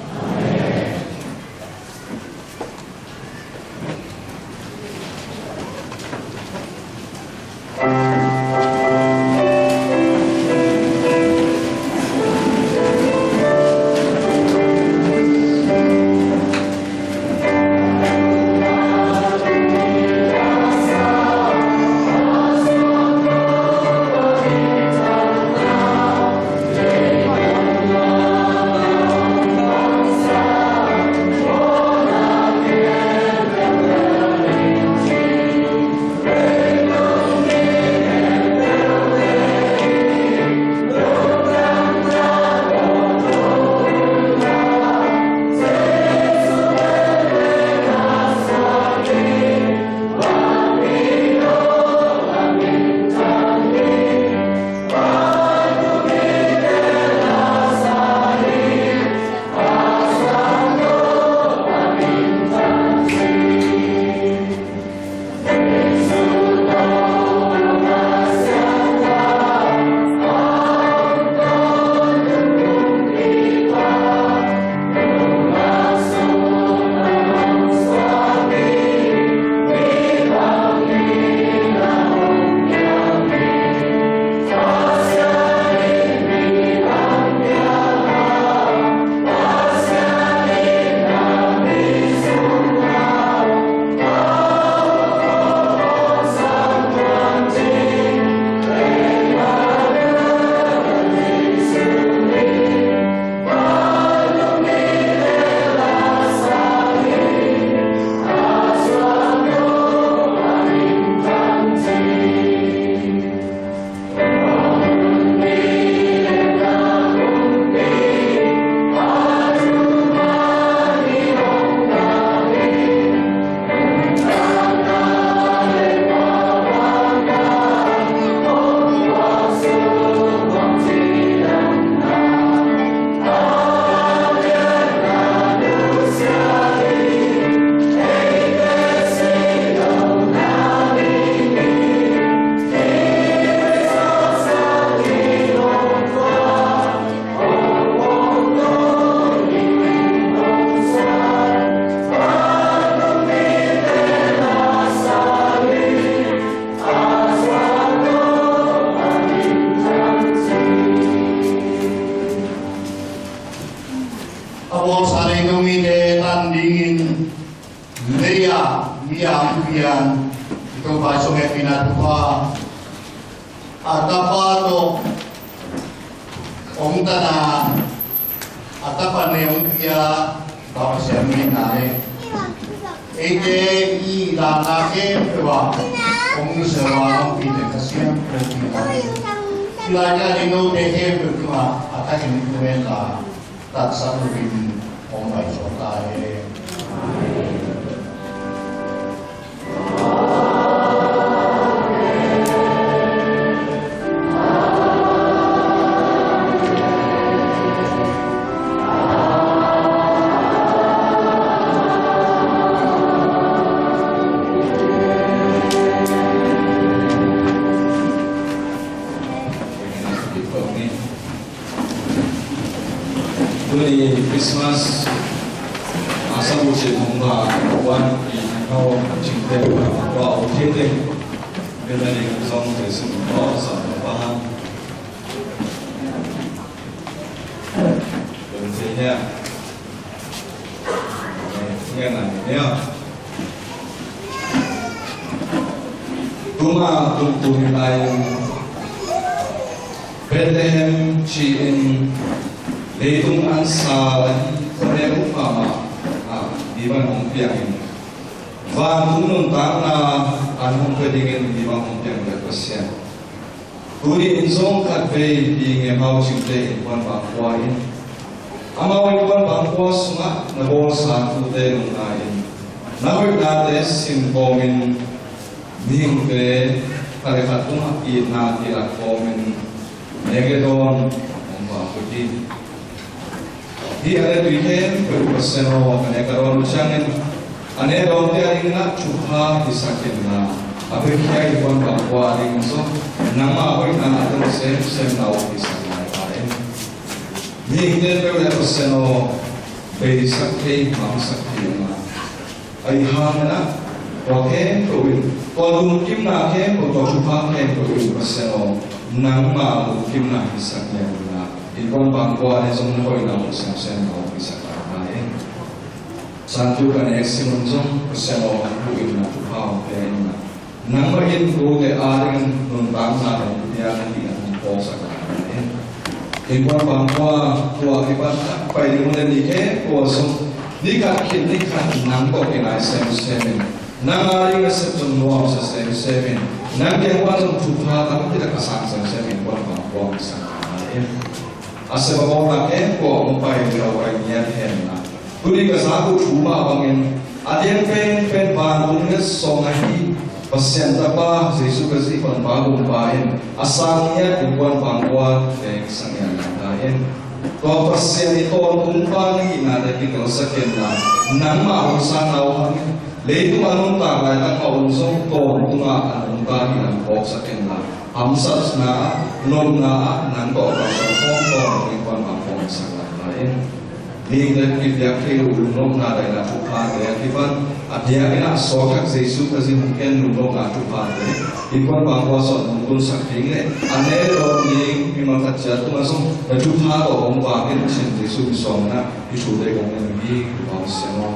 A bawlsa leitungmite tan dingin lei-a mi a hong pian i Topa i sung hehpihna thupha, a Tapa tawh hong tan a, a Tapa nei hong pia Pa Pasian mihing na hi. Eite i lahna khempeuh ah hong nusia a hong pite Kha Siangtho pi ta hi. Hih lai-ah i note khempeuh tungah a thakin i tung hen la, taksa loin hong pai suak ta hen. Tuni Christmas a sabu cin hong pha wan i hau cingte pa pa o thei te. Bethany zong te sin o sa pa han. Don thei hia. Hia na hia. Tuma tung tung lai Bethlehem ci-in leitung an sal ahi khawvel um mahmah ah i van hong piangin Vantung nuntakna an hong pia dingin mi bang hong piang leh Pasian, tuni in zong khatvei pi ngemhau cingte innkuan bangkua in amau innkuan bangkua sungah na bawlsa thute nungna in na hoihnate sim kawmin mihingte khat le khat tungah itna kilak kawmin nek le dawn hong bangkua hi. Hih a ne tui khempeuh Pasian aw, ka ne ka dawn uh ciangin a ne dawnte a dingin ah thupha hisak inla, a piakhia innkuan bangkua a dingin zong nangmah hoihna a tun semsem na uk hisak lai ta in. Mihingte peuh le Pasian aw, beisak thei, hmangsak thei inla, ahi hangin ah tua khempeuh in, tua lungkimna khempeuh, tua thupha khempeuh in Pasian aw, nangmah lungkimna hisak inla, innkuan bangkua a dingin zong na hoihna uh semsem na uk hisak lai ta in. Santu ka nek simun zong Pasian aw, hong huh inla, thupha hong pia inla, nangmah in kote a dingin nuntakna hong pia na hihna hong phawksak lai ta in. Innkuan bangkua tua kipan a pai ding uh le ni khempeuh ah zong ni khat khit ni khat nang tawh kinai semsem in, nang a ding nasep zong nuamsa semsem in, nang kiang pan zong thupha tampi tak a sang semsem in, innkuan bangkua hong sang lai in. A sep a bawlna khempeuh ah hong pai lo, pai ngiat hen la, tuni ka zak uh thu mah bangin a diang penpen vantung nget sawng ahi Pasian Tapa Jesu Khazih Honpa Gumpa in a sang ngiat innkuan bangkua teng sang ngiat lai ta in. Tua Pasian i tawntungpa na hihnate kitelsak inla, nangmah hong sang na uh hangin leitung a nuntak laitak mah un zong tawntungah a nungta hihna hong phawksak inla, hamsatna ah, nopna ah nang tawh a kamsang khawm tawntungin innkuan bangkua hong sang lai ta in. Mihingte kipiak thei uh lungnopna daihna thuphate a kipan a biakinn ah a suakkhak Jesu Khazih hong ken lungnopna thuphate innkuan bangkua sung hong tunsak ding le a ne dawn ding mimal khat ciat tungah zong na thupha tawh hong vak in, a sin Jesu min suang in ah hih thute kong ngen uh hi. Thupha Pasian aw.